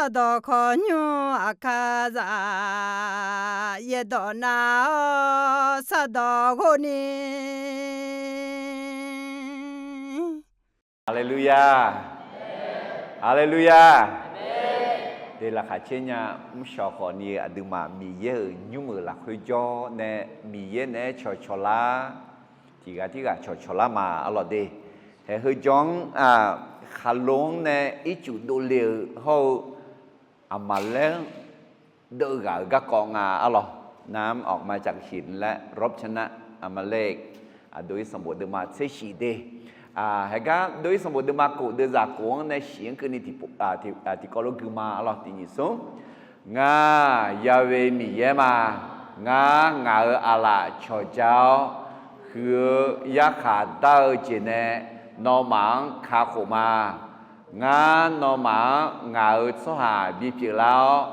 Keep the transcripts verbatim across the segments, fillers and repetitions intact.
Sardawq khawqnymr aqkar zaq, yaerdawq nav-awr sardawq ghov ni. Haleluya. Haleluya. Te laqkhaq caer nya, mrshawq khawf ni-eu aqduimaf Miqyaer-euq nymr-euq lafkhoer jawr nae, Miqyaer naeq-aer cawqcawq lar, tiqghaq tirghaq cawqcawq lar ma arlawq de. Haeq heu jawr-anr, khaqlo-anr nae ircuf dovle-euq hawr-eu, Aqmaqlaer-anr deuvghaq-euq garkawv nga arlawq. นำออกมาจากหินและรบชนะอามาเลก Aqdui-ir sanqbof deuvma tser shif de. Haeq gar dov-ir sanqbof deuvma kof deuvzaq kof-anr nae shif-anr keuvni tiqkawv lof gui ma arlawq. Tiq nyiq smr. Ngar, Yahweh Miqyaer ma. Ngar, ngaq-euq aqlaf cawqja-awr, huiq-eu yarkhaq dar-eu jeq nae nawmaf-anr kakhof ma. Ngar, nawmaf-anr ngaq-euq tsawrhaq bipyeuf lar-awr,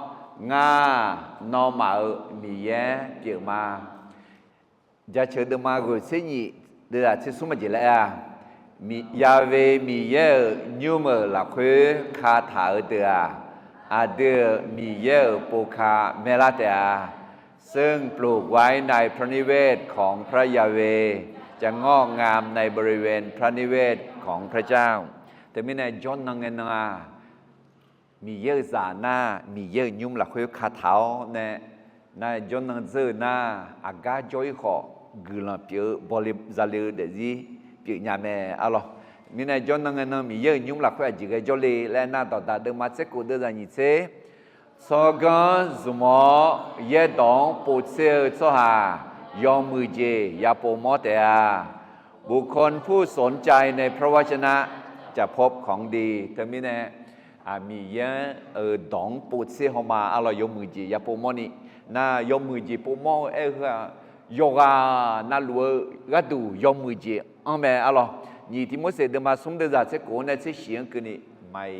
ngar, nawmaf-euq Miqyaer pyeuf ma. Jaceuq deuvma ghoeq tser nyif deuvzaq tser smr aqjeq laer-a, Yahweh Miqyaer-euq nymr-euq lafkhoer kataq-eu deuq-aq, aqdui-euq Miqyaer-euq pov ka maerlar taef-a. ซึ่งปลูกไว้ในพระนิเวศของพระยาเวห์ จะงอกงามในบริเวณพระนิเวศของพระเจ้า Teumirnae jawrnan ngae nan-aq, Miqyaer-euq zaq nar, Miqyaer-euq nymr lafkhoer kataq-awr nae, nar jawrnan dzeur-eu nar, aqgar jawr-ir khawf guiqlanq pyeuf-eu bawle zale-eu daefzir pyeufnya mae arlawq. Mirnae jawrnan ngae nan Miqyaer-euq nymr lafkhoer aqjeq ghae jawrle laer nar, Dawqdaq deuvma tser kof deuvzaq nyiq tser. Tsawrganr zmq-awr yaerdawq-anr povtser-eu tsawrhaq yawmuiq jeq yapov mawr taef-a. บุคคลผู้สนใจในพระวจนะจะพบของดี Teumirnae, Miqyaer-euq dawq-anr povtser haw ma arlawq, yawmuiq jeq yapov mawrni. Nar yawmuiq jeq pov mawr-eu aer-eu heu-aq, yawqghaq navluf-eu gharduq yawmuiq jeq anr mae arlawq. Nyiq Tiqmorseq deuvma smr deuvzaq tser kof-anr nae tser shif-anr keuvni, mai,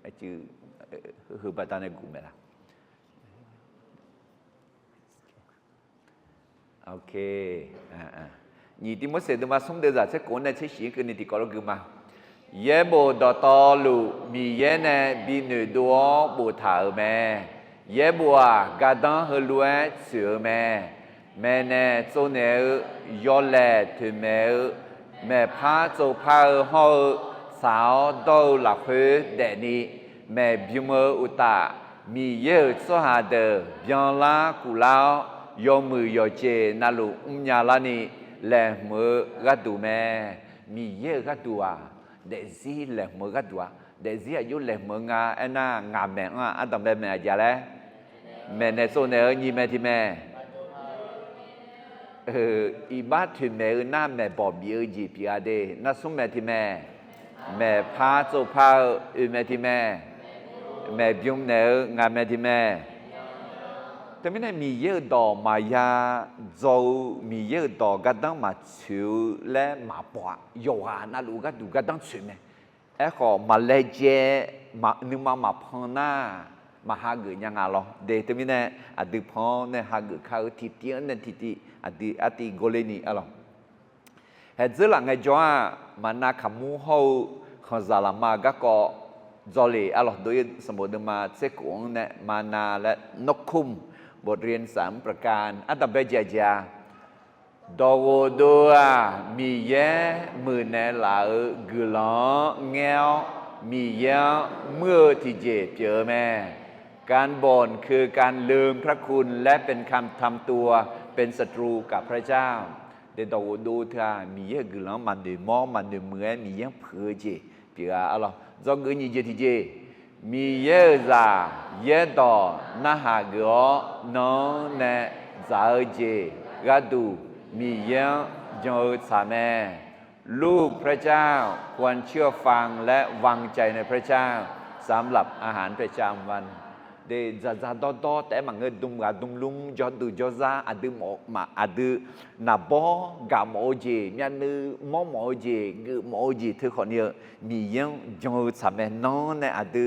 aqcuiv, heu baqda nae guf mae la. Nyiq Tiqmorseq deuvma smr deuvzaq tser kof-anr nae tser shif-anr keuvni tiqkawv lof gui ma. Yaerbof dawqtawvluf Miqyaer nae bi noeqdov-awr boftaq-euq mae. Yaerbof-aq, gardanr heulof-aer tsoeq-eu mae. Maeqnaeq tsovnaeq-eu, yawlaeq toeqmaeq-eu, maeqpar tsovpar-eu hawr-eu, tsaq-awr dawr-eu lafkhoer daefni, maeqbym-eu uqtaf, Miqyaer-euq tsawrhaq deuq byanlar kuflar-awr, yawmuiq yawqjeq navluf mrnya larni, laeqhmq-eu gharduq mae. Miqyaer-euq gharduq-aq, daefzir laeqhmq-eu gharduq-a. Daefzir aqjox laeqhmq-eu nga aernar, ngaq maeq-anr-aq ardanq bae maeq aqjeq laer, maeqnaeq tsovnaeq-eu nyiq maeq tiq maeq. Iqbax toeqmaeq-eu nar maeqbawq bif-eu jeq pyeuf-a de. Nar smr maeq tiq maeq. Maeqpar tsovpar-eu oeq maeq tiq maeq. Maeqbym naeq-eu ngaq maeq tiq maeq. Teumirnae Miqyaer-euq dawq maqya dzaw-eu, Miqyaer-euq dawq gardanr maqtsoeq-eu laer maqpawf-aq, yawqghaq navluf gharduq gardanr tsoeq mae. Aerkhawf, maqlaejae, nuima maqpan nar, maqhageuf nya nga lawr de. Teumirnae aqdui pan-awr nae hageuf kar-eu tiqtiv-anr nae tiqtiv aqdui artiv gor ler ni arlawq. Haeqdzeur laf ngaejawr-aq, maqnav kaqmur hawr-eu khanqzaq laqma garkawv dzawle arlawq. Dov-ir sanqbof deuvma tser kof-anr nae maqnav laer นกขุ่ม บทเรียนสามประการ ardanq bae jeq aqjeq-a. Dawqghof dov-aq, Miqyaer muiqnaeq laf-euq guiqlanq-anr ngaer-awr, Miqyaer-anr muir-eu tiqjeq pyeuf-eu mae. การบ่นคือการลืมพระคุณและเป็นคำทำตัวเป็นศัตรูกับพระเจ้า Dawqghof dov teu-aq, Miqyaer-euq guiqlanq-anr maqnoeq mawr maqnoeq muiq-aer Miqyaer-anr puiq-eu jeq pyeuf-a arlawq. Dzawgeuf nyiq jeq tiqjeq, Miqyaer-euq zaq yaerdawq narhaq geuf-awr nan-anr nae dzaq-eu jeq gharduq Miqyaer-anr jan-eu tsaq mae. ลูกพระเจ้าควรเชื่อฟังและวางใจในพระเจ้าสำหรับอาหารประจำวัน Deuq dzaqdzaq dawrdawr taef-aer maqngeur, dm ghaq dm lmr, jawrduq jawrzar, aqdui mawf-eu maq, aqdui naqbawr gaq mawf-eu jeq, myavnuiv mawr mawf-eu jeq, geuf mawf-eu jeq teu khawfni-eu Miqyaer-anr jan-eu tsaq mae. Nan-anr nae aqdui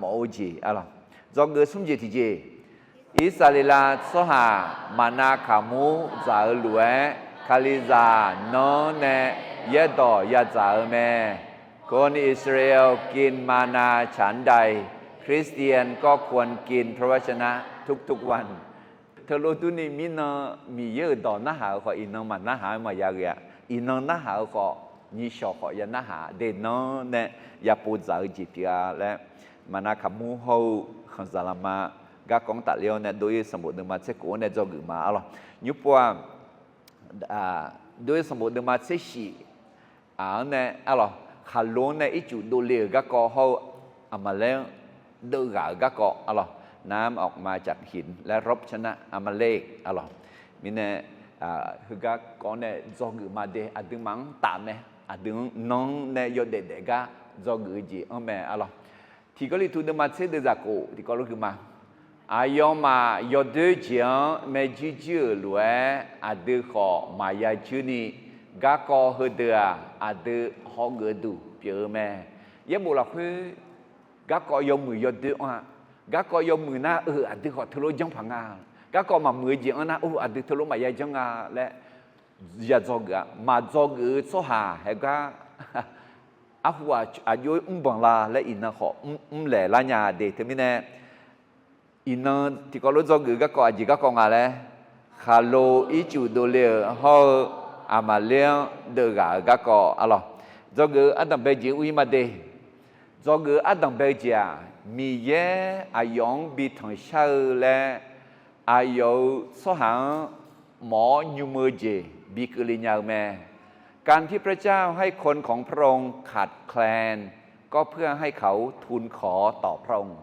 mawf-eu jeq arlawq. Dzawgeuf smr jeq tiqjeq, Irsaqleqlav tsawrhaq maqnav kaqmur dzaq-eu lof-aer, Kalizaq nan-anr nae yaerdawq yadzaq-eu mae. คนอิสราเอลกินมานาฉันใด คริสเตียนก็ควรกินพระวจนะทุกๆวัน Teulof durni mirnan Miqyaer-euq dawq narhaq-eu khawf, iqnan maqnarhaq-aer maqya ghae-a. Iqnan narhaq-eu khawf, nyiqshawq khawf ya narhaq-a. Deqnan nae yapov dzaq-eu jeq pyeuf-a laer, maqnav kaqmur hawr-eu khanqzaq lafma garkawv-anr tafler-awr nae, Dov-ir sanqbof deuvma tser khof-anr nae dzawgeuf ma arlawq. Nymr pov-aq, Dov-ir sanqbof deuvma tser shif aq-anr nae arlawq, khaqlo-anr nae ircuf dovle-euq garkawv hawr-eu, Aqmaqlaer-anr deuvghaq-euq garkawv arlawq, น้ำออกมาจากหิน และรบชนะอามาเลก arlawq. Mirnae, heugar kawv-anr nae dzawgeuf ma de, aqduimaf-anr taf mae, aqdui-anr nan-anr nae yawdaef daef gar dzawgeuf-eu jeq-anr mae arlawq. Tiq Gawrliqtu deuvma tser deuvzaq khof tiqkawv lof gui ma. Aqyawfmaf yawdoer jeq-anr maerjuir juir-euq lof-aer, aqdui khawf maqya juir ni, garkawv heudeuq-aq, aqdui hawgeuf duq pyeuf-eu mae. Yaerbof lafkhoer garkawv yawmuiq yawdoer anr-a. Garkawv yawmuiq nar-eu, aqdui khawf teulof janr paq nga. Garkawv maqmuiq-eu jeq anr nar, or, aqdui teulof maqya janr nga laer ya dzawgeuf-a. Maqdzawgeuf-eu tsawrhaq haegar arhu aqjox-aer mrbanq la laer iqnan khawf mrlaeq lar nya de. Teumirnae, iqnan tiqkawv lof dzawgeuf garkawv aqjeq garkawv nga laer, khaqlo ircuf dovle-euq hawr-eu, Aqmaqlaer-anr deuvghaq-euq garkawv arlawq. Dzawgeuf-eu ardanq bae-eu jeq-anr ur-ir ma de. Dzawgeuf-eu ardanq bae-eu jeq-aq, Miqyaer aqyawf-anr bi tanqshar-eu laer, aqyawf-euq tsawrhaq-anr mawf-awr nymr-eu jeq bi keuvle nya-eu mae. การที่พระเจ้าให้คนของพระองค์ขาดแคลน ก็เพื่อให้เขาทูลขอต่อพระองค์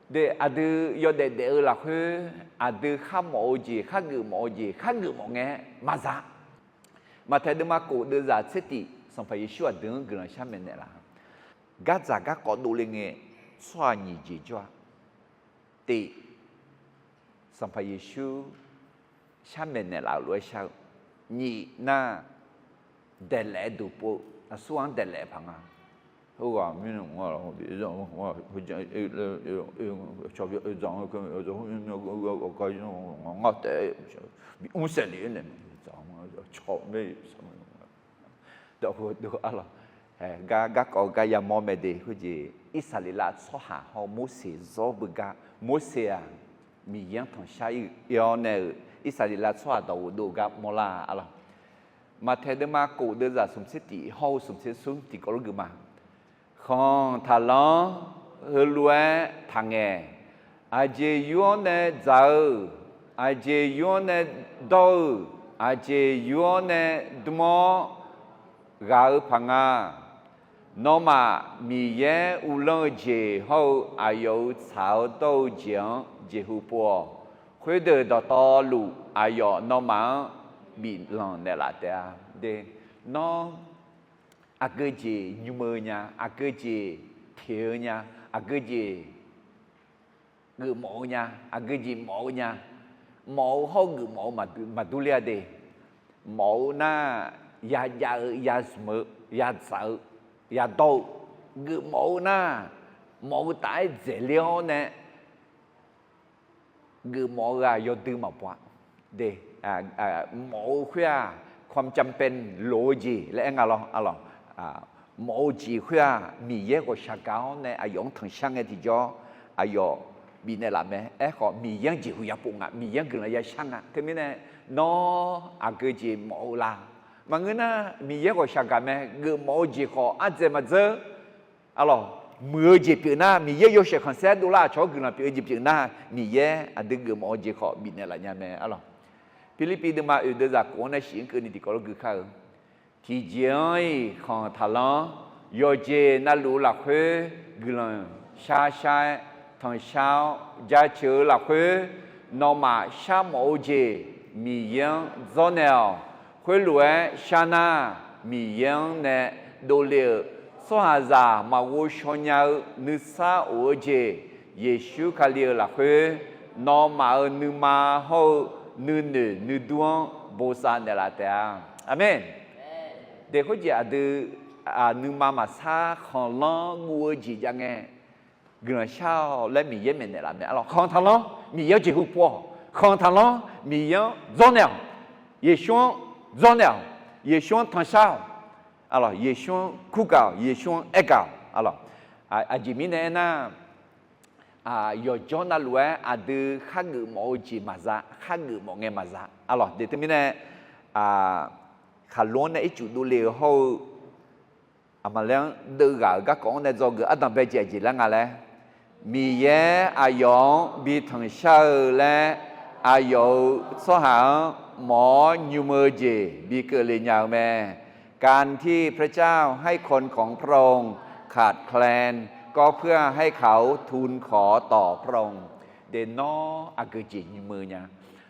De, aqdui yawdaef daef-eu lafkhoer, aqdui khar mawf-eu jeq, khar geufmawf-eu jeq, khar geufmawf ngae maqza. Maqtaeq deuvma khof deuvzaq tser tif, Sanqpaq Yeqsur aqdui-anr guiqlanq shar maeqnaeq laf. Gardzaq garkawv dovle ngae, tsawrhaq nyiq jeq jawr-a. Tif, Sanqpaq Yeqsur shar maeqnaeq laf-euq lof-aer shar-eu. Nyiq nar, daeqlaef duq pov-eu, aqsur ghaq-anr daeqlaef paq nga. Heughaq mirnae mrsaef le-aer nae, arlawq, gar, garkawv gar yamawr mae de. Khoerjeq Irsaqleqlav tsawrhaq hawr Morseq zawr beugar, Morseq-aq, Miqyaer-anr tanqshar ir-awr nae-euq Irsaqleqlav tsawrhaq dawq ghofdov gar mawrlar arlawq. Maqtaeq deuvma khof deuvzaq smq tser tif hawr-eu smq tser smr tiqkawv lof gui ma. Khanq taqlanr heulof-aer taqngaeq. Aqjeq yur-anr nae dzaq-eu, aqjeq yur-anr nae dawr-eu, aqjeq yur-anr nae dm-awr ghaq-eu paq nga. Nawmaf Miqyaer uvlanr-eu jeq hawr-eu aqyawf-euq tsaq-awr dawr-eu jeq-anr jeqhu pov-awq. Khoerdeuq dawqtawvluf aqyawf nawmaf-anr biflanq naeqlaf taef-a. De, nawr aqgeu jeq nymr-eu nya, aqgeu jeq teq-eu nya, aqgeu jeq geufmawf-eu nya, aqgeu jeq mawf-eu nya, mawf-eu hawr-eu geufmawf-eu maqdur ler-a de. Mawf-eu nar, yajav-eu, yazmq-eu, yadzaq-eu, yadawr-eu, geufmawf-eu nar, mawf-eu taf-aer dzaeqler-awr nae geufmawf-eu ghaq yawdui maqbaw-a. De, mawf-eu khoer-aq, ความจำเป็น loq-eu jeq laer aer nga lawr arlawq. Mawf-eu jeq khoer-aq, Miqyaer ghawqshaq gaq-awr nae aqyawf-anr tanqshar ngae tiqjawr, aqyawf bifnaeq laf mae. Aerkhawf, Miqyaer-anr jeqhu yapov nga, Miqyaer-anr guiqlanq yashar nga. Teumirnae, nawr aqgeu jeq mawf-eu la? Maqngeur nar, Miqyaer ghawqshaq gaq mae. Geufmawf-eu jeq khawf ardzaeq maqdzeur. Arlawq, muiq-eu jeq pyeuf nar, Miqyaer yawshaef khanqsaer dovlar aqcawq-anr guiqlanq pyeuf-eu jeq pyeuf nar, Miqyaer aqdui geufmawf-eu jeq khawf bifnaeq laf nya mae arlawq. Pirlirpiv deuvma oeq deuvzaq khof-anr nae shif-anr keuvni tiqkawv lof gui kar-eu. Tiqjeq-anr-iq khanq taqlanr, yawqjeq navluf-eu lafkhoer guiqlanq shar shar-aer tanqshar-awr jaceuq-eu lafkhoer, nawmaf sharmawf-eu jeq Miqyaer-anr dzawrnaeq-awq. Khoerlof-aer shar nar, Miqyaer-anr nae dovle-euq tsawrhaqzaq maqghov shaw nya-eu nuisar of-eu jeq, Yeqsur Kali-euq lafkhoer nawmaf-euq nuima hawr-eu nuinoeq nuidur-anr bosav naeqlaf taef-a. Aqmeq. De, khoerjeq aqdui nuima maqsar khanqlanr guv-eu jeq jav ngae, guiqlanq shar-awq laer Miqyaer maeqnaeq laf mae arlawq. Khanq taqlanr, Miqyaer-anr jeqhu pov-awq. Khanq taqlanr, Miqyaer-anr dzawrnaeq-awq. Yeqsur-anr dzawrnaeq-awq. Yeqsur-anr tanqshar-awq. Arlawq, Yeqsur-anr kurgaq-awq. Yeqsur-anr aergaq-awq arlawq. Aqjeq mirnae aernar, yawqjawr navluf-aer aqdui khargeuf mawf-eu jeq maqza, khargeuf mawf ngae maqza. Arlawq, de teumirnae, khaqlo-anr nae ircuf dovle-eu hawr-eu, aqmaqler-anr deuvghaq-euq garkawv-anr nae dzawgeuf ardanq bae jeq aqjeq laer nga laer, Miqyaer aqyawf-anr bi tanqshar-eu laer, aqyawf-euq tsawrhaq-anr mawf-awr nymr-eu jeq bi keuvle nya-eu mae. การที่พระเจ้าให้คนของพระองค์ขาดแคลน ก็เพื่อให้เขาทูลขอต่อพระองค์ De, nawr aqgeu jeq nymr-eu nya.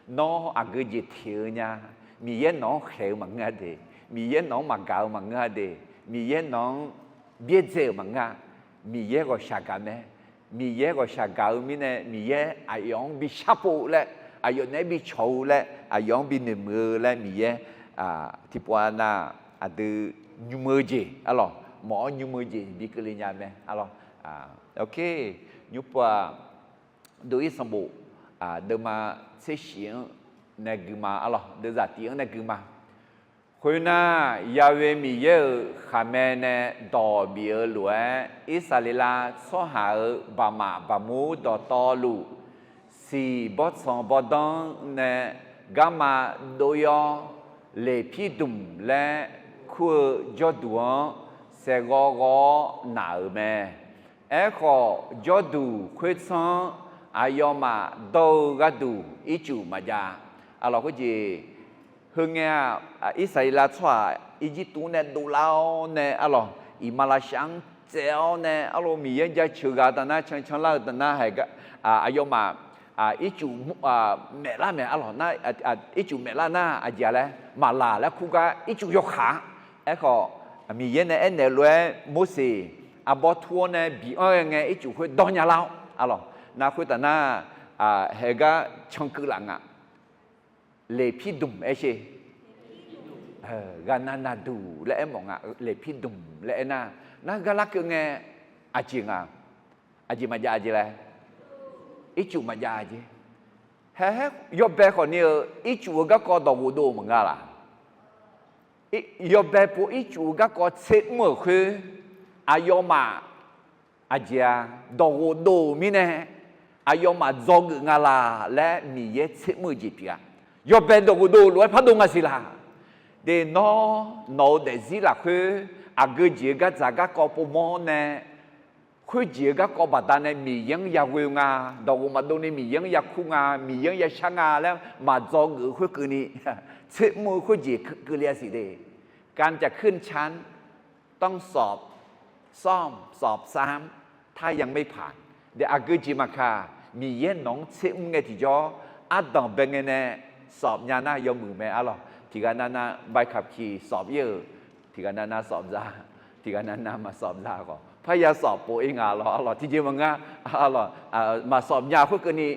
Nawr aqgeu jeq teq-eu nya. Miqyaer nawq-anr khaeq-eu maqngeur-a de. Miqyaer nawq-anr maqgaq-eu maqngeur-a de. Miqyaer nawq-anr byaerdzae-euq maqngeur-a. Miqyaer ghawqshaq gaq mae. Miqyaer ghawqshaq gaq-eu mirnae, Miqyaer aqyawf-anr bi sharpov laer, aqyawf naeq-aer bi cawq-eu laer, aqyawf-anr bi noeqmuiq-eu laer Miqyaer tiqpov-a nar, aqdui nymr-eu jeq arlawq, mawf-awr nymr-eu jeq bi keuvle nya mae arlawq. Nymr pov-aq, dov-ir sanqbof deuvma tser shif-anr nae gui ma arlawq, deuvzaq tif-anr nae gui ma. Khoernar, Ya'we Miqyaer-euq khaqmae nae dawq bif-eu lof-aer, Irsaqleqlav tsawrhaq-euq baqmaf baqmur dawqtawvluf, siq bawrtsanq bawrdanr nae garma dov-ir-awr, Leqpirdmq laer kur-eu jawrduq-anr saeqghawv ghawv-awr naq-euq mae. Aerkhawf, jawrduq khoertsanr-anr aqyawfmaf dawr-eu gharduq ircuf maqjav. Arlawq, khoerjeq heungae-aq, Irsaqleqlav tsawrhaq Irjirtuv-anr nae dovlar-awr nae arlawq, iqmalavshav-anr tsaev-awr nae arlawq, Miqyaer jaceuq ghaq taf nar, cancan lar-eu taf nar, aqyawfmaf ircuf maeflar mae arlawq nar, ircuf maeflar nar aqjeq-a laer maqlaq laer kur gar ircuf yawkaq-a. Aerkhawf, Miqyaer nae aernaeq-eu lof-aer Morseq arbawr tur-awr nae biq-anr ghae ngae ircuf khoer dawr nya lar-awr arlawq, nar khoertaf nar, haegar cankeuv laf nga. Leqpirdmq aer sher. Ghaqnav naqduq laer aermawf nga. Leqpirdmq laer aernar, nar garlar keuv ngae aqjeq nga, aqjeq maqjav jeq laer, ircuf maqjav jeq. Haehaer yawbae khawfni-eu ircuf-eu garkawv dawqghof dov-eu maqnga laq? Yawbae pov ircuf-eu garkawv tser mr-euq khoer, aqyawfmaf aqjeq-a, dawqghof dov-euq mirnae aqyawfmaf dzawgeuf nga laq laer Miqyaer tser mr-eu jeq pyeuf-a. Yawbae dawqghof dov-eu lof-aer pardov nga siq laq? De, nawr nawq-eu daefzir lafkhoer aqgeu jeq-eu gardzaq garkawv povmawr nae, khoerjeq-eu garkawv baqdanae Miqyaer-anr yaghoe-eu nga, dawqghof maqdov ni Miqyaer-anr yakur nga, Miqyaer-anr yashar nga laer maqdzawgeuf-eu khoerkeuvni, tser mr-eu khoerjeq keuvle-a siq de. การจะขึ้นชั้น ต้องสอบ ซ่อม สอบซ้ำ ถ้ายังไม่ผ่าน De, aqgeu jeq maqkaq, Miqyaer nawq-anr tser mr ngae tiqjawr, ardanq bae ngae nae สอบ nya nar yawmuiq mae arlawq. Tiqghaq navnav ใบขับขี่ สอบ ir-euq, tiqghaq navnav สอบ za, tiqghaq navnav maq สอบ za khawf, parya สอบ pov-ir nga lawq arlawq. Tiqjeq maqngeur, maqsawf nya khoerkeuvni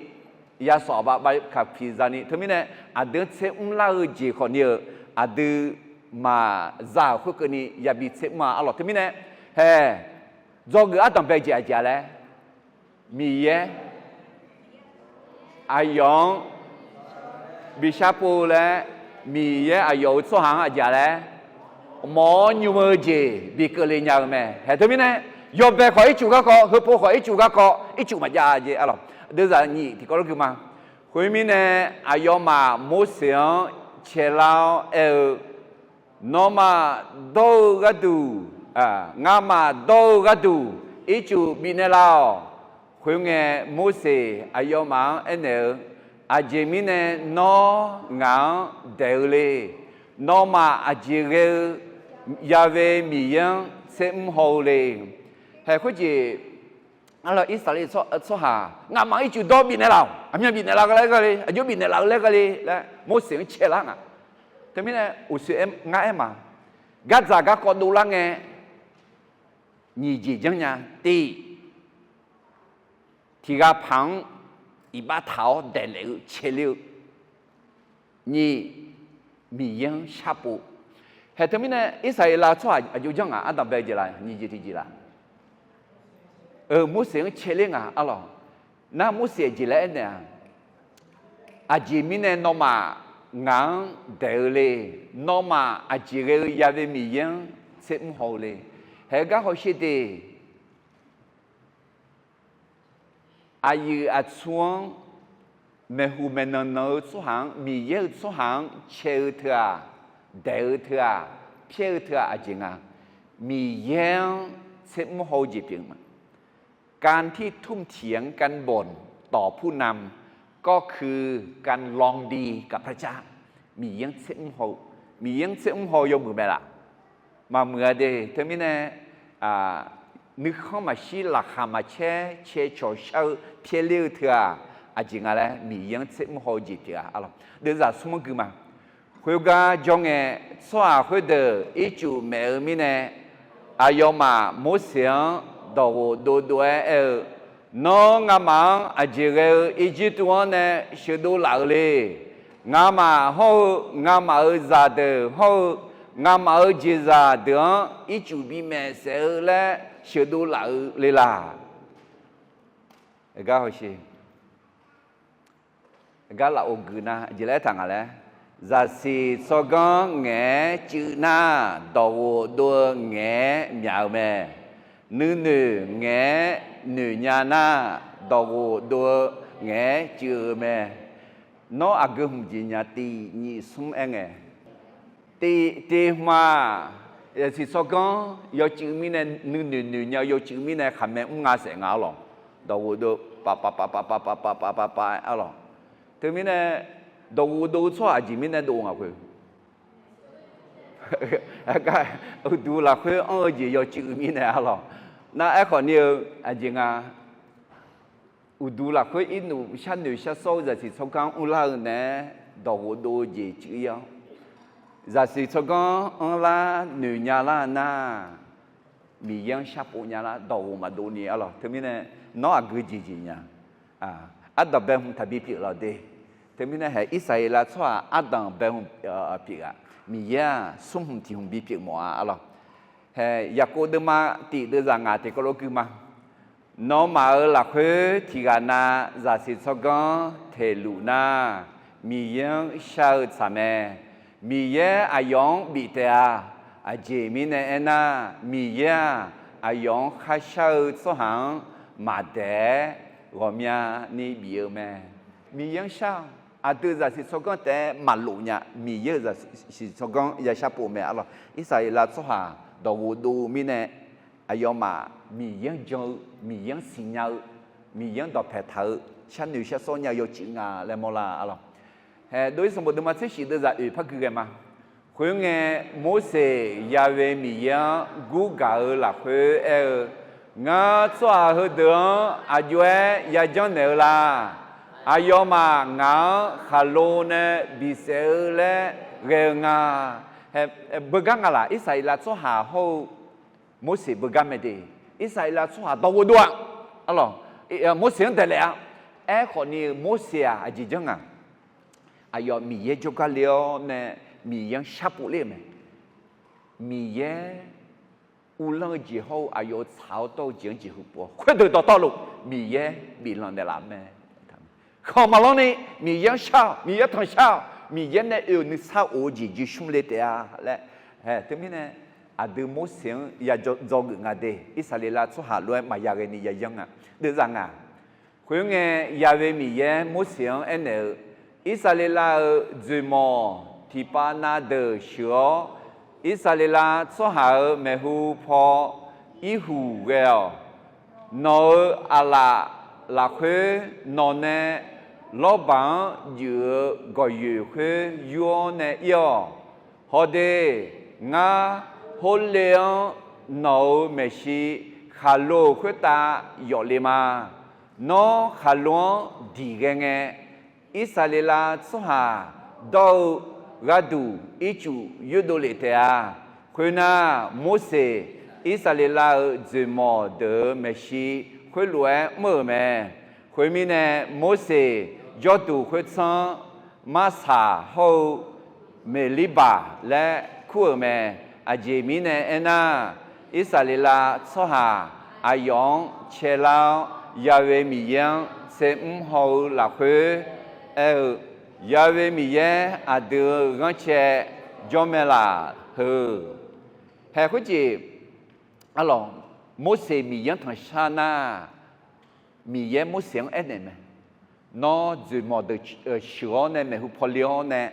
ya สอบ ba ใบขับขี่ zani. Teumirnae aqdui-anr tser mr lar-eu jeq khawfni-eu, aqdui maqza-euq khoerkeuvni yabi tser mr-a arlawq. Teumirnae hae, dzawgeuf ardanq bae jeq aqjeq-a laer, Miqyaer aqyawf-anr bi sharpov laer, Miqyaer aqyawf-euq tsawrhaq-anr aqjeq-a laer, mawf-awr nymr-eu jeq bi keuvle nya-eu mae. Hae teumirnae, yawbae khawf ircuf garkawv, heupov khawf ircuf garkawv, ircuf maqjav jeq arlawq. Deuvzaq nyiq tiqkawv lor gui ma. Khoermirnae, aqyawfmaf Morseq-anr caelar-awr aer-eu, Nawmaf dawr-eu gharduq, ngamaf dawr-eu gharduq ircuf bifnaeq laf-awq. Khoerngae, Morseq aqyawfmaf-anr aernaeq-eu, Aqjeq mirnae nawr ngaq-anr daeq-eu le. Nawmaf aqjeq ghae-eu Ya'we Miqyaer-anr tser mr haw-eu le. Hae khoerjeq, arlawq, Irsaqleqlav tsawrhaq ngamaf ircuf dawr bifnaeq laf-awq. Aqmyan bifnaeq laf-eu laer ghae le, aqjox bifnaeq laf-eu laer ghae le laer Morseq-anr caelar nga. Teumirnae uqshoe ngar aer ma, gardzaq garkawv dovlar ngae nyiq jeq janrnya. Tiq, tiq ghaq paq-anr iqbax taq-awr daeqlaef-eu caeler-eu. Nyiq, Miqyaer-anr sharpov. Hae teumirnae Irsaqleqlav tsawrhaq aqjox janr ngaq ardanq bae jeq laf, nyiq jeq tiqjeq laf. Eu, Morseq-anr caeler ngaq arlawq. Nar Morseq aqjeq laer aernaeq-a? Aqjeq mirnae nawmaf ngaq-anr daeq-eu le. Nawmaf aqjeq ghae-eu Ya'we Miqyaer-anr tser mr haw-eu le. Hae gar hawsher de. Aqyuif aqtsu-anr maeqhu maeqnan nan-eu tsawrhaq-anr, Miqyaer-euq tsawrhaq-anr cae-eu teu-aq, daeq-eu teu-aq, pyaer-eu teu-aq aqjeq nga. Miqyaer-anr tsermr haw-eu jeq pyeuf ma. การที่ทุ่มเท การบ่นต่อผู้นำ ก็คือการลองดีกับพระเจ้า Miqyaer-anr tsermr haw-eu, Miqyaer-anr tsermr haw-eu yawmuiq mae laf? Maqmuiq-a de. Teumirnae nuikhanr maqshir, laqkhaq maqcaer, cae cawq shar-eu pyaerler-eu teu-aq, aqjeq nga laer Miqyaer-anr tsermr haw-eu jeq pyeuf-a arlawq. Deuvzaq smr-anr gui ma. Khoergar jawr ngae, tsawrhaq khoerdeuq ircuf maef-eu mirnae, aqyawfmaf Morseq-anr dawqghof dovdov-aer aer-eu, Nawr ngamaf-anr aqjeq ghae-eu Irjirtuv-anr nae sheuqdov laf-eu le. Ngamaf hawr-eu, ngamaf-euq zaqdeuq hawr-eu, ngamaf-euq jeqzaq deuq-anr ircuf bimaeq saef-eu laer sheuqdov laf-eu le laq? Gar hawshe. Gar lafov guiq nar aqjeq laer aertaq nga laer, zaqsiq tsawrganr ngaeq-aer cuiv nar, dawqghof dov-eu ngaeq-aer myaq-eu mae. Nuinoeq ngaeq-aer noeq nya nar, dawqghof dov-eu ngaeq-aer cuiv-eu mae. Nawr aqgeu hmq jeq nya tiq nyiq smr aer ngae, tiq tiq hmq-aq, zaqsiq tsawrganr yawcuiv mirnae, nuinoeq noeq nya-eu yawcuiv mirnae khaqmae mr nga saef nga arlawq. Dawqghof dov pav pav pav pav pav pav pav pav pav arlawq. Teumirnae dawqghof dov-eu tsawrhaq aqjeq mirnae dov nga khoer, uqduq lafkhoer anr-eu jeq yawcuiv mirnae arlawq. Nar aerkhawf ni-eu aqjeq nga. Uqduq lafkhoer irnuf sharnoeq sharsawr-eu zaqsiq tsawrganr mrlar-eu naeq-aer dawqghof dov-eu jeq cuiv-ir-awr, zaqsiq tsawrganr anrlar noeq nya lar nar, Miqyaer-anr sharpov nya lar dawqghof maqdov ni arlawq. Teumirnae nawr aqgeu jeq jeq nya. Ardanq bae hmq taqbi pyeuf lawq de. Teumirnae hae Irsaqleqlav tsawrhaq ardanq bae hmq pyeuf-aq, Miqyaer-aq smr hmq tiq hmq bi pyeuf mawf-a arlawq. Hae Yaqkov deuvma tiq deuvzaq ngaq tiqkawv lof gui ma. Nawmaf-euq lafkhoer tiqghaq nav zaqsiq tsawrganr teqluf nar, Miqyaer-anr shar-eu tsaq mae. Miqyaer aqyawf-anr bif taef-a. Aqjeq mirnae aernar, Miqyaer-aq, aqyawf-anr kharshar-eu tsawrhaq-anr maqdaeq-aer ghawqmyani bif-eu mae. Miqyaer-anr shar-awq. Aqdui zaqsiq tsawrganr taef-aer maqlof nya. Miqyaer-euq zaqsiq tsawrganr ya sharpov mae arlawq. Irsaqleqlav tsawrhaq dawqghof dov-eu mirnae, aqyawfmaf Miqyaer-anr jan-eu, Miqyaer-anr siqnya-eu, Miqyaer-anr dawqpaeq taq-eu, sharnoeq sharsawr nya-eu yawcuiv nga laer mawrlar arlawq. Hae dov-ir sanqbof deuvma tser shif deuvzaq oeq par gui ghae ma. Khoerngae, Morseq Ya'we Miqyaer-anr gurgaq-eu lafkhoer aer-eu, Ngar tsawrhaq heudeuq-anr aqjox-aer yajanr naeq-eu la? Aqyawfmaf ngaq-anr khaqlo nae bisaef-eu laer ghae-eu nga. Beugar nga laq? Irsaqleqlav tsawrhaq hawr-eu Morseq beugar mae de. Irsaqleqlav tsawrhaq dawqghof dov-a arlawq. Morseq-anr daeqlaef-a. Aerkhawf ni-eu Morseq-aq aqjeq janr nga. Aqyawf Miqyaer jawrgar le-awr nae Miqyaer-anr sharpov ler-eu mae. Miqyaer uvlanr-eu jeq hawr-eu aqyawf-euq tsaq-awr dawr-eu jeq-anr jeqhu pov-awr khoerdeuq dawqtawvluf Miqyaer biflanq naeqlaf mae. Khanq maqlanr ni Miqyaer-anr shar-awq, Miqyaer tanqshar-awq, Miqyaer nae oe-euq nuisar of-eu jeq jeqsmr le taef-a laer. Hae teumirnae aqdui Morseq-anr ya dzawgeuf nga de. Irsaqleqlav tsawrhaq lof-aer maqya ghae ni yayanr nga. Deuvzaq nga. Khoerngae, Ya'we Miqyaer Morseq-anr aernaeq-eu, Irsaqleqlav-euq dzoeqmawq tiqpav na deuq sheuq-awr, Irsaqleqlav tsawrhaq-euq maeqhu paw irhuq ghae-awq. Nawq-euq aqlaf lafkhoer nawq nae lawrbaq-anr juif-eu gawqyoeq khoer yur-awr nae ir-awq. Hawde, ngar Horlev-anr nawq-euq maeqshi khaqlo-euq khoertav yawf le ma. Nawr khaqlo-anr diq ghae ngae, Irsaqleqlav tsawrhaq dawr-eu gharduq ircuf yurdov lef taef-a. Khoernar, Morseq Irsaqleqlav-euq dzoeqmawq deuq-euq maeqshi khoerlof-aer mr-euq mae. Khoermirnae, Morseq jawrduq khoertsanr Marsaq hawr-eu Meqlirbaq laer kur-euq mae. Aqjeq mirnae aernar, Irsaqleqlav tsawrhaq aqyawf-anr caelar-awr, Ya'we Miqyaer-anr tsermr haw-eu lafkhoer aer-eu, Ya'we Miqyaer aqdui-euq ghanrcae jawr mae laf heu. Hae khoerjeq arlawq, Morseq Miqyaer-anr tanqshar nar, Miqyaer Morseq-anr aernaeq mae, nawr dzoeqmawq deuq sheuq-awr nae maeqhu paw le-awr nae,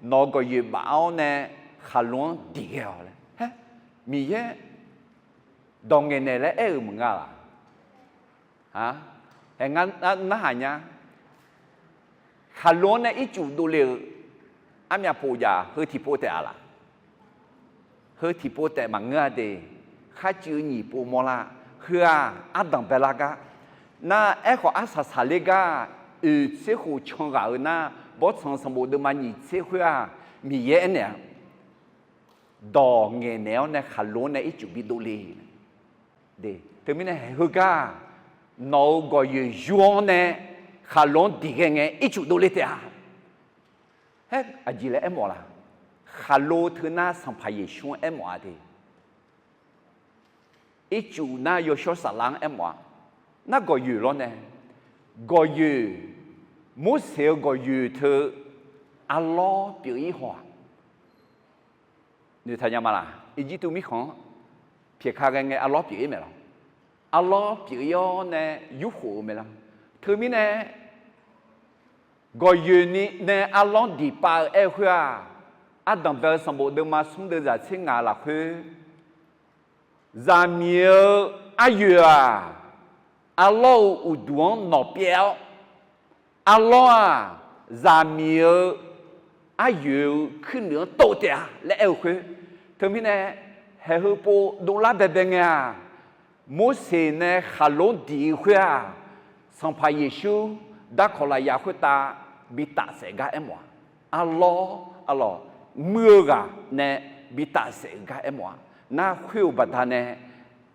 nawq-euq gawqyoeq baf-awr nae khaqlo-anr diq ghae-awq laer. Haer, Miqyaer dawq ngaeqnaeq laer aer-euq maqnga laq? Haer, ngar narhaq nya. Khaqlo-anr nae ircuf dovle-euq armyaf pof jaf heu tiqpov taef-a laq? Heu tiqpov taef maqngeur-a de. Kharcuiv nyiq pov mawrlar. Heu-aq ardanq baelar gar. Nar, aerkhawf arsaq saqler gar, oeq tser khof can ghaq-euq nar, Bawrtsanq sanqbof deuvma nyiq tser khoer-aq, Miqyaer aernaeq-a, dawq ngaeqnaeq-awr nae khaqlo-anr nae ircuf bi dovle. Teumirnae heugar, nawq-euq gawqyoeq yur-awr nae khaqlo-anr diq ghae ngae ircuf dovle taef-a. Haer, aqjeq laer aermawf laq? Khaqlo teunar Sanqpaq Yeqsur-anr aermawf-a de. Ircuf nar Yawshawr Saflar-anr aermawf-a. Nar gawqyoeq lawr nae, gawqyoeq, Morseq-euq gawqyoeq teu arlawr pyeuf-ir haw-aq. Noeqtaq nya ma laq? Irjirtuv mirkhanq-anr pyaeqka ghae ngae arlawr pyeuf-ir mae lawr. Arlawr pyeuf-ir-awr nae yurkhof-eu mae lawr. Teumirnae gawqyoeq ni nae arlawr diq pav-eu aer-eu khoer-aq, ardanq bae-eu sanqbof deuvma smr deuv zaq tser ngaq lafkhoer, zaqmiq-eu aryoeq-aq, arlawr-euq uqduq-anr nawq pyaev-awr, arlawr-aq, zaqmiq-eu aryoeq-eu kuirnuiq-anr tov taef-a laer aer-eu khoer. Teumirnae, haeq heu pov dovlar baebae ngae-aq, Morseq nae khaqlo-anr diq-eu khoer-aq, Sanqpaq Yeqsur darkawq lafyaq khoertav bi tafsaef gar aermawf-a. Arlawr, arlawq, muir-eu ghaq nae bi tafsaef-euq gar aermawf-a. Nar khoer-euq baqdanae,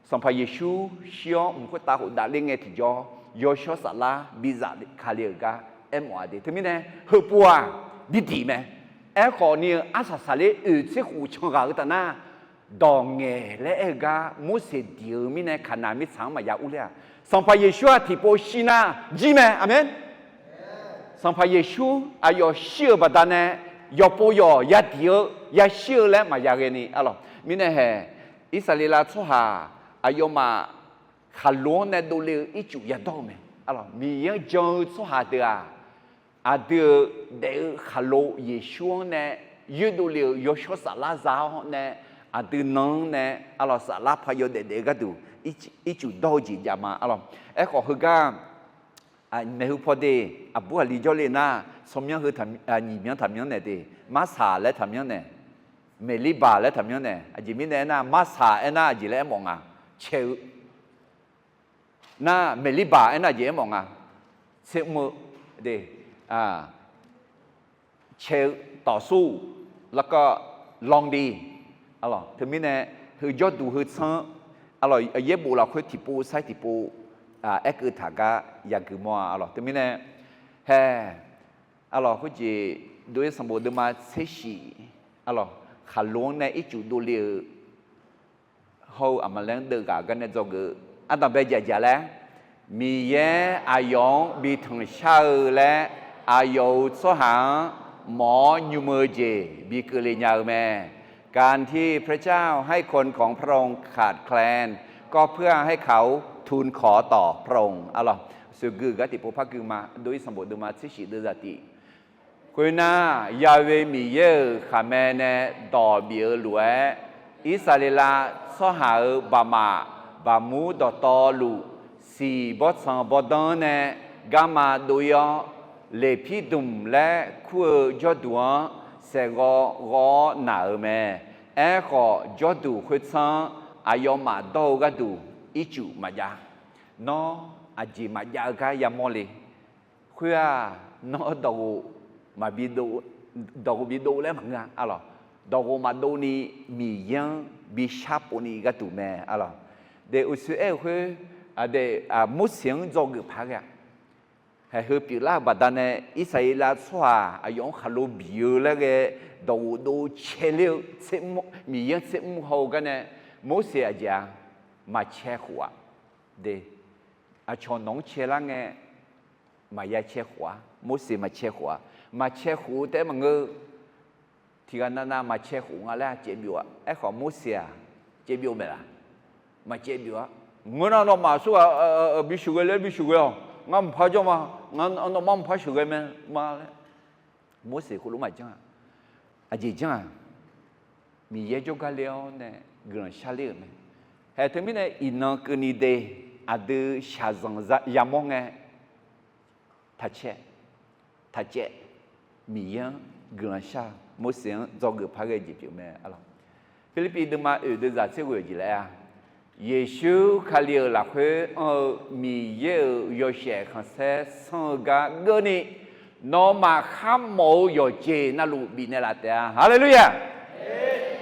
Sanqpaq Yeqsur shir-awr mq khoertav khofdav ler ngae tiqjawr, Yawshawr Saflar bi zafkale-euq gar aermawf-a de. Teumirnae, heupov-aq, bi diq mae. Aerkhawf ni-eu arsaq saqler oeq tser khof can ghaq-eu taf nar, dawq ngaeq laer aer-eu gar Morseq diq-eu mirnae Kaqnaq mirtsaq-anr maqya urler-a. Sanqpaq Yeqsur-aq tiqpov shir nar jir mae. Aqmeq. Sanqpaq Yeqsur aqyawf shir-euq baqdanae, yawqpov yawq yadiq-eu yashir-eu laer maqya ghae ni, arlawq. Mirnae haeq, Irsaqleqlav tsawrhaq aqyawfmaf khaqlo-anr nae dovle-eu ircuf yadawr-eu mae. Arlawq, Miqyaer-anr jan-eu tsawrhaq deuq-aq, aqdui-euq daef-eu khaqlo Yeqsur-anr nae yoerdov le-euq Yawshawr Saflar za-awr nae, aqdui nan-anr nae, arlawq, saflar paq yawdaef daef-eu gharduq ircuf dawr-eu jeq jav ma, arlawq. Aerkhawf heugar maeqhu paw de, aqbur aqli jawrle nar, tsawrmyanr heu nyiq myanr taqmyanr naeq de, Marsaq laer taqmyanr naeq, Meqlirbaq laer taqmyanr naeq. Aqjeq mirnae aernar, Marsaq aernar aqjeq laer aermawf nga, cae-eu. Nar Meqlirbaq aernar aqjeq aermawf nga, tser mr-eu de, cae-eu, ต่อสู้ แล้วก็ ลองดี. Arlawq, teumirnae heu jawrduq heu tsanr, arlawq, yaerbof lafkhoer tiqpov sair tiqpov aerkeuv taq gar yagui mawr-a. Arlawq, teumirnae hae, arlawq, khoerjeq Doer sanqbof deuvma tser shif, arlawq, khaqlo-anr nae ircuf dovle-eu hawr-eu aqmaqlaer-anr deuv ghaq garnae dzawgeuf-eu ardanqbae jaqjaq laer, Miqyaer aqyawf-anr bi tanqshar-eu laer aqyawf-euq tsawrhaq-anr mawq-awr nymr-eu jeq bi keuvle nya-eu mae. การที่พระเจ้าให้คนของพระองค์ขาดแคลน ก็เพื่อให้เขาทูลขอต่อพระองค์ arlawq. Sheuqgui-euq gar tiqpov par gui ma. Doer sanqbof deuvma tser shif deuv zaqtiq. Khoernar, Yahweh Miqyaer-euq khaqmae nae dawq bif-eu lof-aer, Irsaqleqlav tsawrhaq-euq baqmaf baqmur dawqtawvluf, siq bawrtsanq bawrdanr nae garma dov-ir-awr, Leqpirdmq laer kur-eu jawrduq-anr saeqghawv ghawv-awr naq-euq mae. Aerkhawf, jawrduq khoertsanr aqyawfmaf dawr-eu gharduq ircuf maqjav. Nawr aqjeq maqjav-eu gar yamawr le. Khoer-aq, nawr dawqghof maqbi dov, dawqghof bi dov laer maqngeur-a, arlawq. Dawqghof maqdov ni Miqyaer-anr bi sharpov ni gharduq mae, arlawq. De, uqshoe aer-eu khoer, de, Morseq-anr dzawgeuf paq ghae-a. Haeq heu pyeuflar-euq baqdanae, Irsaqleqlav tsawrhaq aqyawf-anr khaqlo bif-eu laer ghae, dawqghof dov caeler-eu, Miqyaer-anr tser mr haw-eu garnae, Morseq aqjeq-aq, maqcae khof-a. De, aqcawq nawq-anr caelar ngae, maqya cae khof-a. Morseq maqcae khof-a. Maqcae khof-eu taef-aer maqngeur-eu, tiqghaq navnav maqcae khof nga laer caev byov-a. Aerkhawf Morseq-aq, caev byov maeq laq? Maqcaev byov-a. Ngeur nar nawmaf aqsurghaq bisheuqghae laer bisheuqghae-awq. Ngar mqpar jawr ma. Ngar nawmaf mqpar sheuqghae mae ma laer. Morseq khoerlof maqjanr-a. Aqjeq janr-aq, Miqyaer jawrgar le-awr nae guiqlanq sharler-euq mae. Haeq teumirnae iqnan keuvni de, aqdui shaqzanq yamawr ngae, taqcaev, taqcaev, Miqyaer-anr guiqlanq shar-eu Morseq-anr dzawgeuf par ghae jeq pyeuf mae. Aqlawq, Pirlirpiv deuvma oeq deuvzaq tser ghoeq jeq laer-a, Yeqsur Kali-euq lafkhoer anr-eu Miqyaer-euq yawshaef khanqsaer sanr-eu gar geurni, nawmaf kharmawf-eu yawqjeq navluf bifnaeq laf taef-a. Haleluya!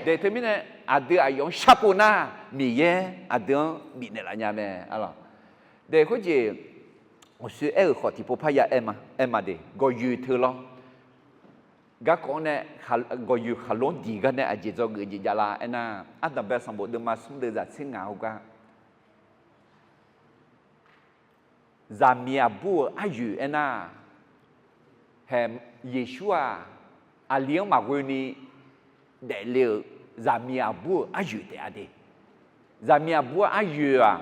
Daeq teumirnae aqdui aqyawf-anr sharpov nar, Miqyaer aqdui-anr bifnaeq laf nya mae. Aqlawq, daeq khoerjeq aqshoe aer-euq khawf tiqpov parya aer ma de, gawqyoeq teu lawr. Garkawv-anr nae gawqyoeq khaqlo-anr diq gar nae aqjeq dzawgeuf jeq javlar aernar, ardanqbae sanqbof deuvma smr deuvzaq tser ngaq heugar, zaqmiq aqbur-euq aryoeq aernar, haeq, Yeqsur-aq, aqli-anr maqghoeni daefle-euq zaqmiq aqbur-euq aryoeq taef-a de. Zaqmiq aqbur aryoeq-aq,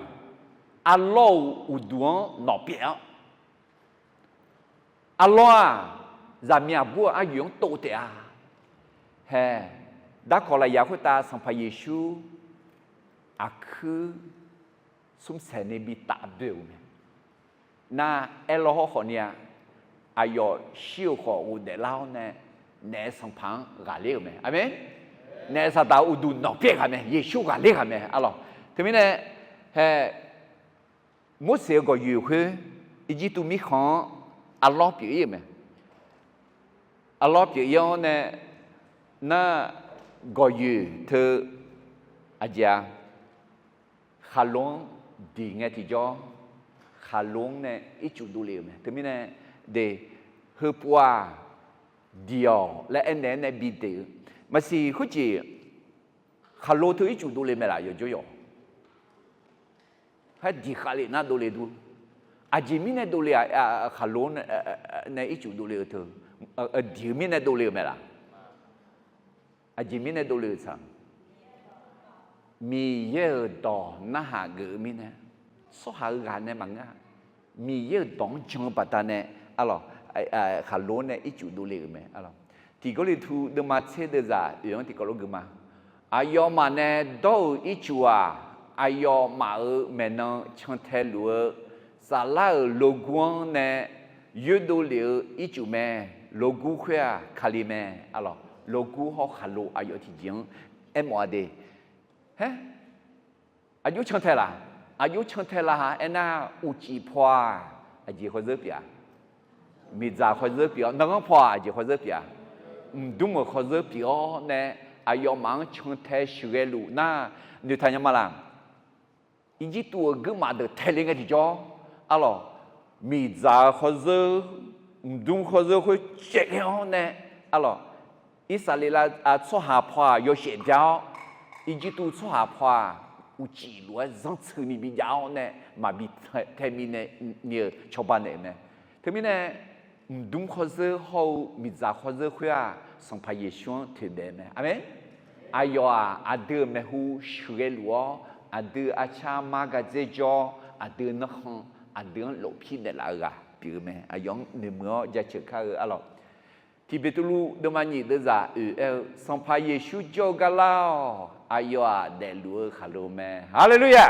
arlawr-euq uqduq-anr nawq pyaeq-awr, arlawr-aq, zaqmiq aqbur-euq aryoeq-anr tov taef-a. Haeq, darkawq lafyaq khoertav Sanqpaq Yeqsur aqkuir smrsaeq ni bi taf boe-euq mae. Nar, aerlawr hawrkhawf ni-a, aqyawf shir-euq khawf ghofdaef lar-awr nae, naef sanqpaq-anr ghaqler-euq mae. Aqmeq. Naef saqdaq uqduq nawq pyaeq ghaq mae, Yeqsur ghaqler ghaq mae. Aqlawq, teumirnae, haeq, Morseq-euq gawqyoeq khoer, Irjirtuv mirkhanq-anr arlawr pyeuf ir-euq mae. Arlawr pyeuf ir-awr nae, nar, gawqyoeq teu, aqjeq-a, khaqlo-anr diq ngae tiqjawr, khaqlo-anr nae ircuf dovle-euq mae. Teumirnae, de, heupov-aq, diq-awq laer aernaeq-aer nae bi daeq-eu, maqsiq khoerjeq khaqlo teu ircuf dovle mae laf yawqjawr yawq. Khardiq khavlef nar dovle dur. Aqjeq mirnae dovle-aq, khaqlo nae ircuf dovle-eu teu, diq-eu mirnae dovle-eu mae laf? Aqjeq mirnae dovle-eu tsaq? Miqyaer-euq dawq narhaq geuf-eu mirnae, tsawrhaq-eu ghaq nae maqngeur-a. Miqyaer-euq dawq-anr jan-eu baqdanae, aqlawq, khaqlo nae ircuf dovle-euq mae. Aqlawq, Tiq Gawrliqtu deuvma tser deuvzaq oeq-anr tiqkawv lof gui ma. Aqyawfmaf nae dawr-euq ircuf-aq, aqyawfmaf-euq maeqnan cantae luf-eu saflar-euq logur-anr nae yoerdov lef-eu ircuf mae. Logur khoer-aq Kali mae. Aqlawq, logur hawr khaqlo aqyawf tiqjeq-anr aermawf-a de. Haer, aqjox cantae laf? Aqjox cantae laf-a aernar, uqcif paw-aq, aqjeq khawzeur pyeuf-a? Miqdzaq khawzeur pyeuf-awr, nanghanr paw-aq, aqjeq khawzeur pyeuf-a? Mqdmr-euq khawzeur pyeuf-awr nae, aqyawfmaf-anr cantae sheuqghae luf nar, noeqtaq nya ma laf? Irjirtuv-euq guirmaf deuq taeq le ngae tiqjawr, aqlawq, miqdzaq-eu khawzeur, mqdmr khawzeur khoer caevler-awr nae, aqlawq, Irsaqleqlav tsawrhaq paw-aq yawshaef bya-awr, Irjirtuv tsawrhaq paw-aq uqcif lof-aer zanrtseuni bi jav-awr nae maqbi tae bi nae ni-euq cawba naeq-euq mae. Teumirnae, mqdmr khawzeur hawr-eu miqdzaq khawzeur khoer-aq, Sanqpaq Yeqsur-anr toeqmaeq mae. Aqmeq. Aqyawf-aq, aqdui-euq maeqhu sheuqghae luf-awr, aqdui arcar mar gardzer jawr-awr, aqdui narkhan, aqdui-anr lofpir naeqlaf-eu ghaq pyeuf-eu mae. Aqyawf-anr noeqmuiq-awr jaceuq kar-eu aqlawq. Tiq Beqtuvluv deuvma nyiq deuvzaq oeq aer-eu, Sanqpaq Yeqsur jawr-eu gar lar-awq. Aqyawf-aq, daefluf-eu khaqlo mae. Haleluya!